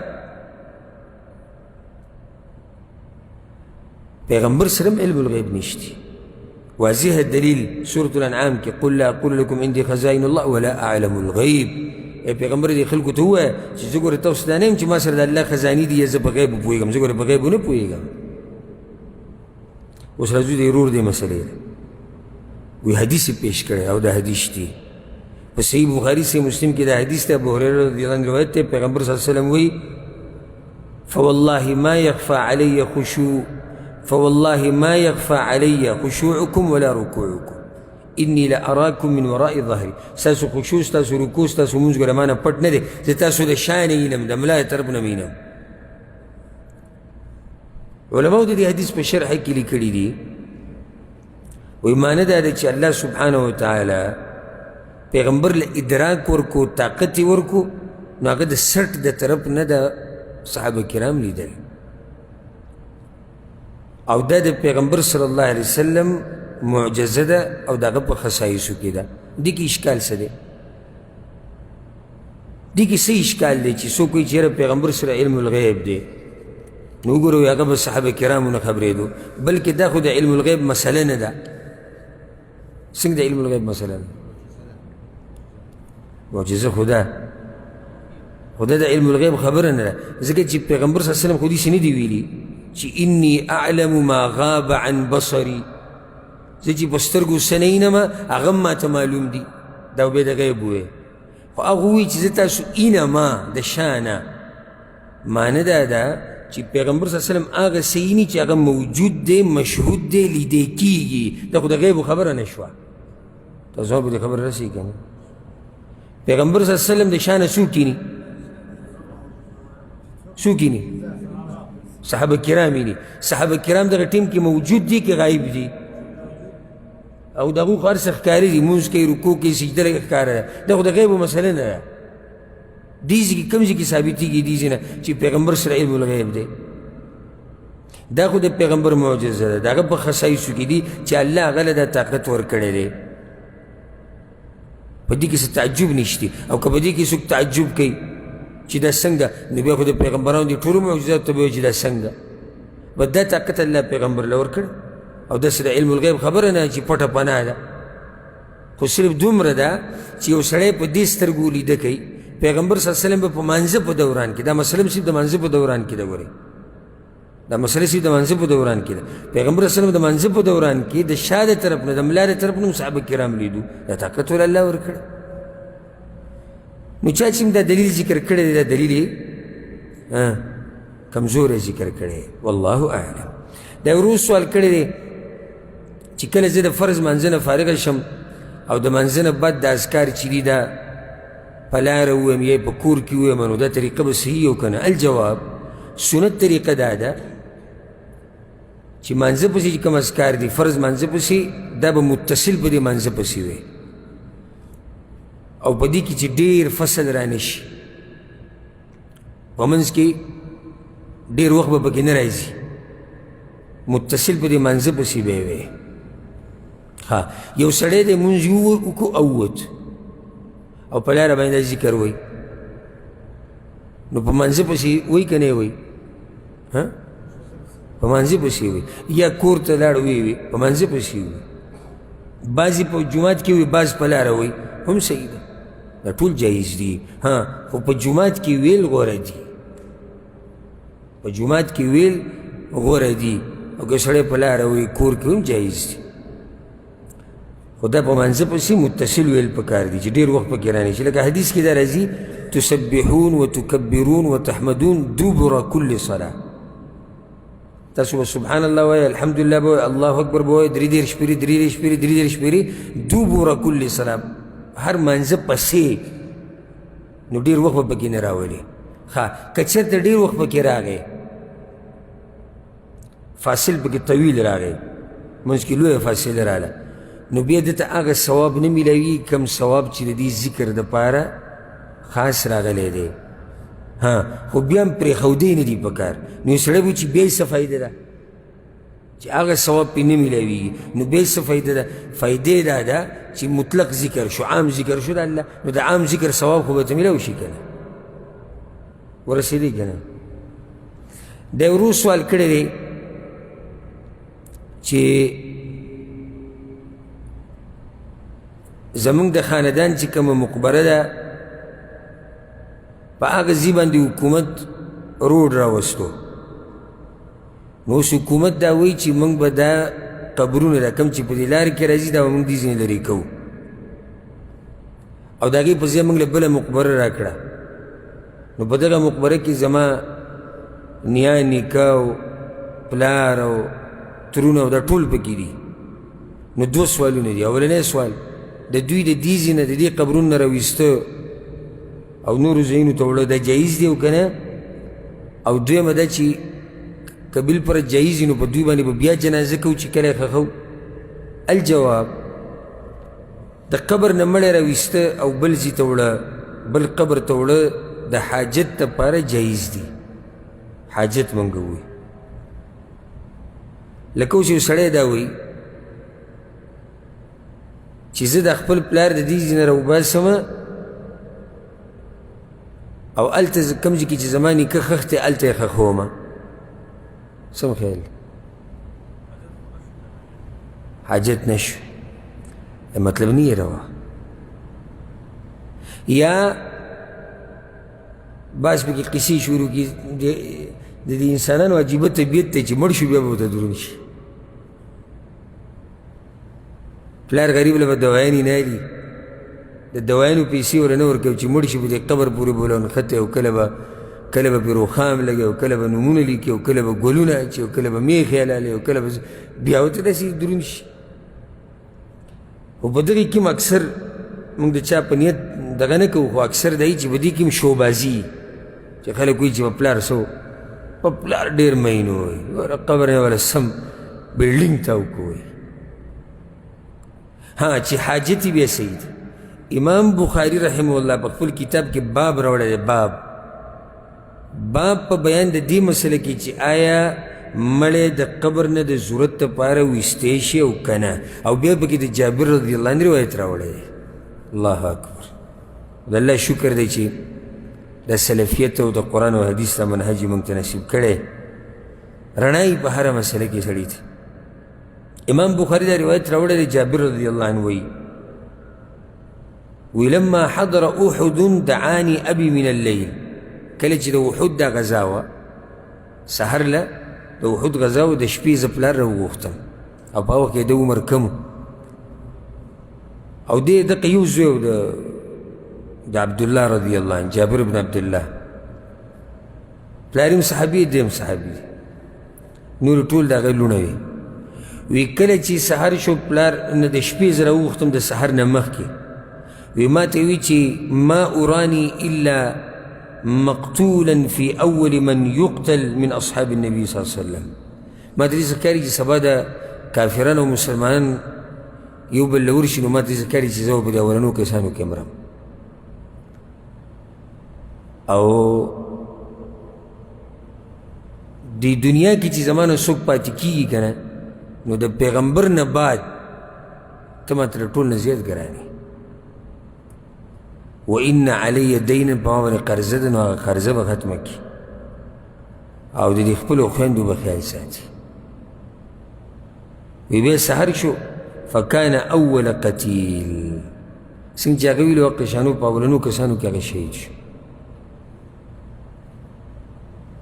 پیغمبر سره هم علم الغیب نشته. واضح دلیل سورة الانعام کې قل لا اقول لكم عندي خزائن الله ولا اعلم الغیب. ای پیغمبر دې خلکو ته ووایه چې زه ګوره تاسو دا نه یم چې ما سره د الله خزانې دي یا زه په غیب پوهېږم، زه ګوره په غیبو نه پوهېږم. اوس راځو د ورور دې مسئلې ته. وی حدیث یې پیش کړی او دا حدیث دی په صحیح بخاري صحیح مسلم کې دا حدیث دی، ابو هریره رضی الله عنه روایت دی. پیغمبر صلی الله علیه وسلم وایي فوالله ما يخفى علي خشوع، فوالله ما يخفى علي خشوعكم ولا ركوعكم إني لأراكم من وراء ظهري. ستاسو خشوع، ستاسو رکوع، ستاسو مونځ ګوره ما نه پټ نه دی، زه تاسو د شا نه وینم، د ملا د طرف نه وینم. علماو د دې حدیث په شرح کې لیکلي دي، وایي معنی دا ده چې الله سبحانه وتعالی پیغمبر له ادراک ورکو، طاقت یې ورکو، نو هغه د سټ د طرف نه د صحابه کرام لیدل. او دا د پیغمبر صلی الله علیه وسلم معجزه ده او د هغه په خصایصو کې ده. دې کې اشکال څه دی؟ دې کې څه اشکال دی چې څوک وایي چې یاره پیغمبر سره علم الغیب دی، نو وګورو هغه به صحابه کرامو نه خبرېدو، بلکې دا خو د علم الغیب مسله نه ده. څنګه د علم الغیب مسله ده؟ معجزه خو ده، خو دا د علم الغیب خبره نه ده، ځکه چې پیغمبر صلی الله علیه وسلم خو داسې نه دي ویلي چې انی اعلم ما غاب عن بصري، زه چې په سترګو څه نه وینم هغه هم ماته معلوم دي، دا به د غیب ووایي. خو هغه ووایي چې زه تاسو اینم د شا نه، معنی دا ده چې پیغمبر صلی الله علیه وسلم هغه څه ویني چې هغه موجود دی، مشهود دی، لیدی کېږي. دا خو د غیبو خبره نه شوه. تاسو به دې خبره رسېږي که نه؟ پیغمبر صلی الله علیه وسلم د شا نه څوک ویني؟ څوک ویني؟ صحابه کرام ویني. صحابه کرام دغه ټیم کې موجود دي که غایب دي؟ او د هغو خو هر څه ښکاري دي، لمونځ کوي، رکوع کوي، سجده لږه ښکاره ده. دا خو د غیبو مسله نه ده. دې ځای کې کوم ځای کې ثابتېږي دې ځای نه چې پیغمبر سره علم الغیب دی؟ دا خو د پیغمبر معجزه ده، د هغه په خصایصو کې دي چې الله هغه له دا طاقت ورکړی دی. په دې کې څه تعجب نشته. او که په دې کې څوک تعجب کوي چې دا څنګه، نو بیا خو د پیغمبرانو د ټولو معجزاتو ته به وایي چې دا څنګه. بس دا طاقت الله پیغمبر له ورکړ. او داسې د علم الغیب خبره نه چې پټه پناه ده، خو صرف دومره ده چې یو سړی په دې سترګو لیده کوي. پیغمبر صلی الله علیه وسلم به په مانځه په دوران کې، دا مسله هم صرف د مانځه په دوران کې ده، ګورئ دا مسله صرف د مانځه په دوران کې ده. پیغمبر صلی الله علیه وسلم د مانځه په دوران کې د شا د طرف نه، د ملا د طرف نه هم صحابه کرام لیدو، دا طاقت ول الله ورکړی. نو چا چې هم دا دلیل ذکر کړی دی، دا دلیل یې کمزوری ذکر کړی، والله اعلم. دا ورور سوال کړی دی چې کله زه د فرض مانځه نه فارغ شم او د مانځه نه بعد د اذکار چې دي دا په لاره ووایم یا په کور کې ووایم، نو دا طریقه به صحیح او که نه؟ الجواب، سنت طریقه دا ده چې مانځه پسې چې کوم اذکار دي فرض مانځه پسې، دا به متصل په دې مانځه پسې وي، او په دې کې چې ډېر فصل رانه شي، په منځ کې ډېر وخت به پکې نه راځي، متصل په دې مانځه پسې به وي. ها، یو سړی دی مونځ یې وکړو او ووت او په لاره باندې ذکر وایي، نو په مانځه پسې وایي که نه وایي؟ ها، په مانځه پسې وایي، یا کور ته لاړ وی وي، په مانځه پسې وایي. بعضې په جومات کې وي، بعض په لاره وایي، هم صحیح ده، دا ټول جایز دي. ها، خو په جومات کې ویل غوره دي، په جومات کې ویل غوره دي. او که سړی په لاره وایي، کور کې هم جایز دي، خو دا په مانځه پسې متصل ویل پکار دي چې ډېر وخت پکې رانه شي. لکه حدیث کې دا راځي تسبحون وتکبرون وتحمدون دبر كل صلاة. تاسو به سبحان الله وایئ، الحمدلله به وایئ، الله اکبر به وایئ، 33 پېرې، 33 پېرې، 33 پېرې، دبر كل صلاة، هر مانځه پسې. نو ډېر وخت به پکې نه راولي. ښه، که چېرته ډېر وخت پکې راغی، فاصل پکې طویل راغی، منځ کې لویه فاصله راغله، نو بیا ده ته هغه ثواب نه میلاوي کوم ثواب چې د دې ذکر دپاره خاص راغلی دی. ها، خو بیا هم پرېښودی نه دي پکار. نو سړی به چې بیا یې څه فایده ده چې هغه ثواب پرې نه میلاویږي، نو بیا یې څه فایده ده؟ فایده یې دا ده چې مطلق ذکر شو، عام ذکر شو د الله، نو د عام ذکر ثواب خو به ته میلاو شي که نه؟ ورسېدی که نه؟ دی ورو سوال کړی دی چې زمونږ د خاندان چې کومه مقبره ده، په هغه ځای باندې حکومت روډ راوستو. نو اوس حکومت دا وایي چې موږ به دا قبرونه دا کوم چې په دې لارې کې راځي، دا به موږ دې ځینې لرې کوو، او د هغې په ځای موږ له بله مقبره راکړه. نو په دغه مقبره کې زما نیا، نیکه او پلار او ترونه او دا ټول پکې دي. نو دوه سوالونه دي. اولنی سوال، د دوی د دې ځای نه، د دې قبرونو نه راویسته او نورو ځایونو ته وړل، دا جایز دی او که نه؟ او دویمه دا چې که بالفرض جایز وي، نو په دوی باندې به بیا جنازه کوو چې کله یې ښخوو. الجواب، د قبر نه مړی راویسته او بل ځای ته وړه، بل قبر ته وړه، د حاجت دپاره جایز دي. حاجت مونږ وایو، لکه اوس یو سړی دا وایي چې زه د خپل پلار د دې ځای نه راوباسم او هلته کوم ځای کې چې زما نیکه ښخ دی هلته یې ښخوم. سم خیال حاجت نشو، مطلب نه یې روا. یا بعض پکې قصې شروع کړي، د دې انسانانو عجیبه طبیعت دی چې مړ شو بیا به ورته دروند شي. پلار غریب له به دوایانې نه دي، د دوایانو پیسې ورله نه ورکوي، چې مړ شي په دې قبر پورې به ورله نښتی، او کله به پرې روښام لګوي، او کله به نومونه لیکي، او کله به ګلونه اچوي، او کله به میخې حلالوي، او کله به بیا ورته داسې دروند شي. خو په دغې کې هم اکثر موږ د چا په نیت دغه نه کوو، خو اکثر دا چې په دې کې هم شوبازي، چې خلک وایي چې په پلار څه په پلار ډېر مین وایي، ګوره قبر یې وله سم بلډینګ ته وکوي. ها، چې حاجت یې بیا صحیح دی. امام بخاري رحمه الله په خپل کتاب کې باب راوړی دی، باب په بیان د دې مسله کې چې آیا مړی د قبر نه د ضرورت لپاره ویستی شي او که نه، او بیا پکې د جابر رضی الله عنه روایت راوړی دی. الله اکبر. د الله شکر دی چې د سلفیت او د قرآن او حدیث دا منهج یې موږ ته نصیب کړی، رڼا یې په هره مسله کې سړي ته. امام بخاري دا روایت راوړی دی، جابر رضی الله عنه وایي، ولما حضر احد دعاني ابي من الليل. کله چې د احد دا غزا وه، سحر له د احد غزا وه، د شپې زه پلار راوغوښتم، او په هغه وخت کې د عمر کم او دی دقه یو زوی و د عبدالله رضی الله عنه، جابر بن عبدالله، پلار یې هم صحابي دی هم صحابي دی، نور ټول د هغه لوڼه وي. وی کله چې سحر شو، پلار نه د شپې زه راوغوښتم د سحر نه مخکې، وی ما ته وی چې ما اراني الا مقتولا في اول من يقتل من اصحاب النبي صلی الله علیه وسلم. ما ته داسې ښکاري چې سبا د کافران او مسلمانان یو بل له ورشي، نو ما ته داسې ښکاري چې زه به په دې اولنو کسانو کې مرم. او د دنیا کې چې زمانه څوک پاتې کېږي که نه، نو د پیغمبر نه بعد ته ما تر ټول نه زیات ګران یې. وان علی دینا، په ما باندې قرضه ده، نو هغه قرضه به ختمه کړي او د دې خپلو خویندو به خیال ساتي. وی بیا سحر شو، فکان اول قتیل، څنګه چې هغه ویلو هغه شانو په اولنو کسانو کې هغه شهید شو.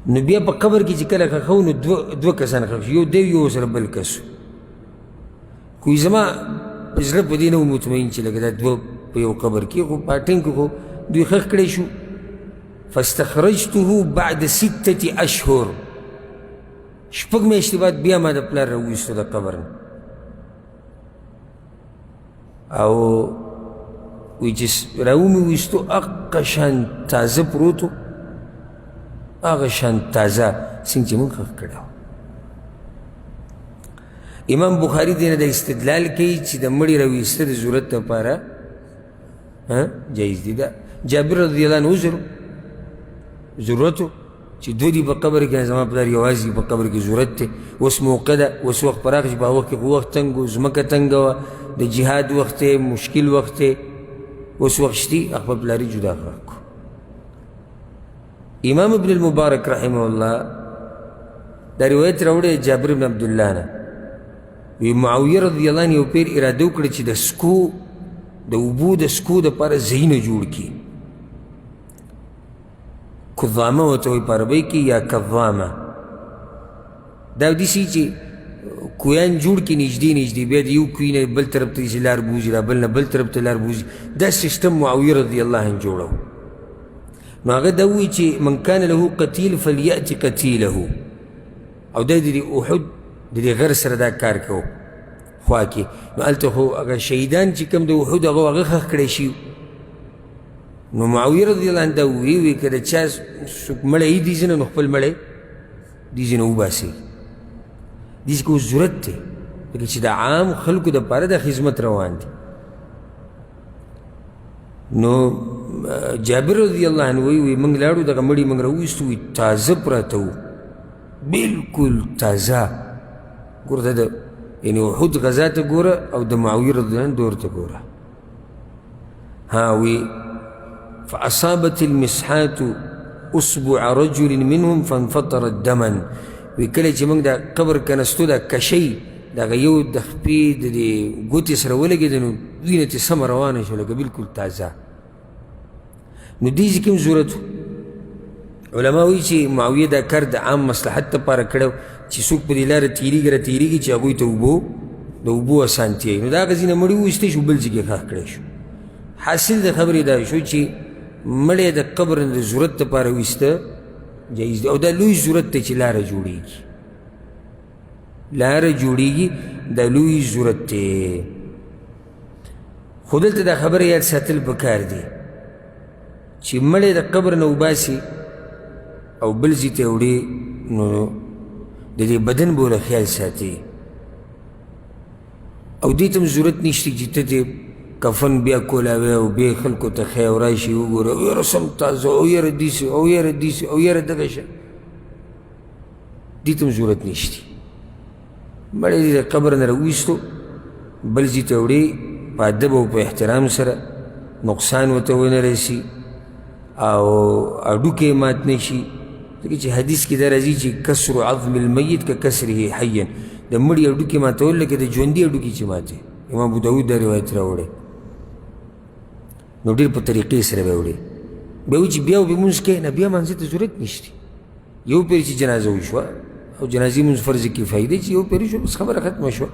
نو بیا په قبر کې چې کله ښخو نو دوه کسان ښخ شو، یو دی یو سره بل کس. خو زما زړه په دې نه و مطمئن چې لکه دا دوه په یو قبر کې، خو په ټیم کې خو دوی ښخ کړی شو. فاستخرجته بعد 6 اشهر، شپږ میاشتې بعد بیا ما د پلار راوویستو د قبر نه. او وایي چې راومې ویستو هغه شان تازه پروت و، هغه شان تازه څنګه چې موږ ښخ کړی و. امام بخاري دې نه د استدلال کوي چې د مړي راویسته د ضرورت لپاره جایز دی. دا جابر رضی الله عنه عذر ضرورت و چې دوه دي په قبر کې، زما پلار یوازې په قبر کې ضرورت دی، اوس موقع ده، اوس وخت پراخ شي، په هغه وخت کې خو وخت تنګ و، ځمکه تنګه وه، د جهاد وخت دی، مشکل وخت دی، اوس وخت شتي، خپل پلار یې جدا ښخ کړو. امام ابن المبارک رحمه الله دا روایت راوړی جابر بن عبدالله نه، وی معاویه رضی الله عنه یو پیر اراده وکړه چې د سکو د اوبو د سکو دپاره ځایونه جوړ کړي. کظامه ورته وایي په عربۍ کې یا کظامه، دا داسې چې کویان جوړ کړي نږدې نږدې، بیا د یو کوی نه بل طرف ته داسې لار بوځي، دا بل نه بل طرف ته لار بوځي. دا سیستم معاویه رضی الله عنه جوړو. نو هغه دا وایي چې من کان له قتیل فلیأتي قتیله، او دا د دې احد د دې غر سره دا کار کوو خوا کې. نو هلته خو هغه شهیدان چې کوم د احد هغه هغه ښخ کړی شي. نو معاویه رضی الله عنه دا وایي، وایي که د چا څوک مړی یي دي ځینه، نو خپل مړی دي ځینه وباسي. دې ځای کې اوس ضرورت دی، لکه چې د عام خلکو دپاره د خدمت روان دی. نو جابر رضی الله عنه وایي، وایي موږ لاړو دغه مړي موږ راوویستو، وایي تازه پراته وو، بالکل تازه. ګوره دا د یعنې احد غذا ته ګوره او د معاویه رضی الله عنه دور ته ګوره. ها وی فأصابت المسحات أصبع رجل منهم فانفطرت دما. وی کله چې موږ دا قبر کنستو دا کشۍ دغه یو د خپې د دې ګوتې سره ولګېده، نو وینه ترې سمه روانه شوه لکه بالکل تازه. نو دې ځای کې هم ضرورت و. علما وایي چې معاویه دا کار د عام مصلحت لپاره کړی چې څوک په دې لاره تېرېږي را تېرېږي چې هغوی ته اوبو د اوبو اسانتیا وي. نو د هغه ځای نه مړی وویستی شو، بل ځای کې ښخ کړی شو. حاصل د خبرې دا شو چې مړی د قبر نه د ضرورت لپاره ویسته جایز دی، او دا لوی ضرورت دی چې لاره جوړېږي، لاره جوړېږي، دا لوی ضرورت دی. خو دلته دا خبره یاد ساتل پکار دی چې مړی د قبر نه وباسي او بل ځای ته وړي، نو د دې بدن به ورله خیال ساتي، او دې ته هم ضرورت نشته چې ته دې کفن بیا کولاوی او بیا خلکو ته ښیې او راشي وګوره، او یاره سم تازه، او یاره داسې، او یاره داسې، او یاره دغه شی، دې ته هم ضرورت نشته. مړی دې د قبر نه راوویستو بل ځای ته وړي په ادب او په احترام سره، نقصان ورته ونه رسي او هډوکی یې مات نه شي. ځکه چې حدیث کې دا راځي چې کسر عظم المیت که کسره حیا، د مړي هډوکي ماتول لکه د ژوندي هډوکي چې ماتې. امام ابو داود دا روایت راوړی. نو ډېر په طریقې سره به یې وړي، بیا وایي چې بیا به لمونځ کوې، نه بیا لمانځه ته ضرورت نشته. یو پیر چې جنازه وشوه او جنازې لمونځ فرض کفایي دی، چې یو پیر شو بس خبره ختمه شوه.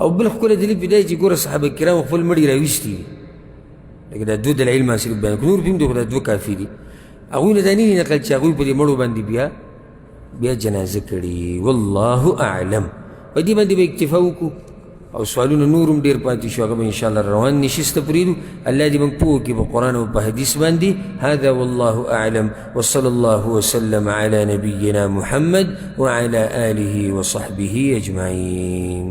او بل ښکلی دلیل پرې دی چې ګوره صحابه کرامو خپل مړي راویستي دي، لکه دا دوه دلایل ما صرف بیان کړو، نور پرې هم دي خو دا دوه کافي دي. هغوی نه دا نه دي نقل چې هغوی په دې مړو باندې بیا جنازه کړي. والله اعلم. په دې باندې به اکتفا وکړو او سوالونه نور هم ډېر پاتې شو، هغه به انشاءالله روان نشست ته پرېږدو. الله دې موږ پوه کړي په قرآن او په حدیث باندې. هذا والله اعلم، وصلى الله وسلم على نبينا محمد وعلى آله وصحبه اجمعين.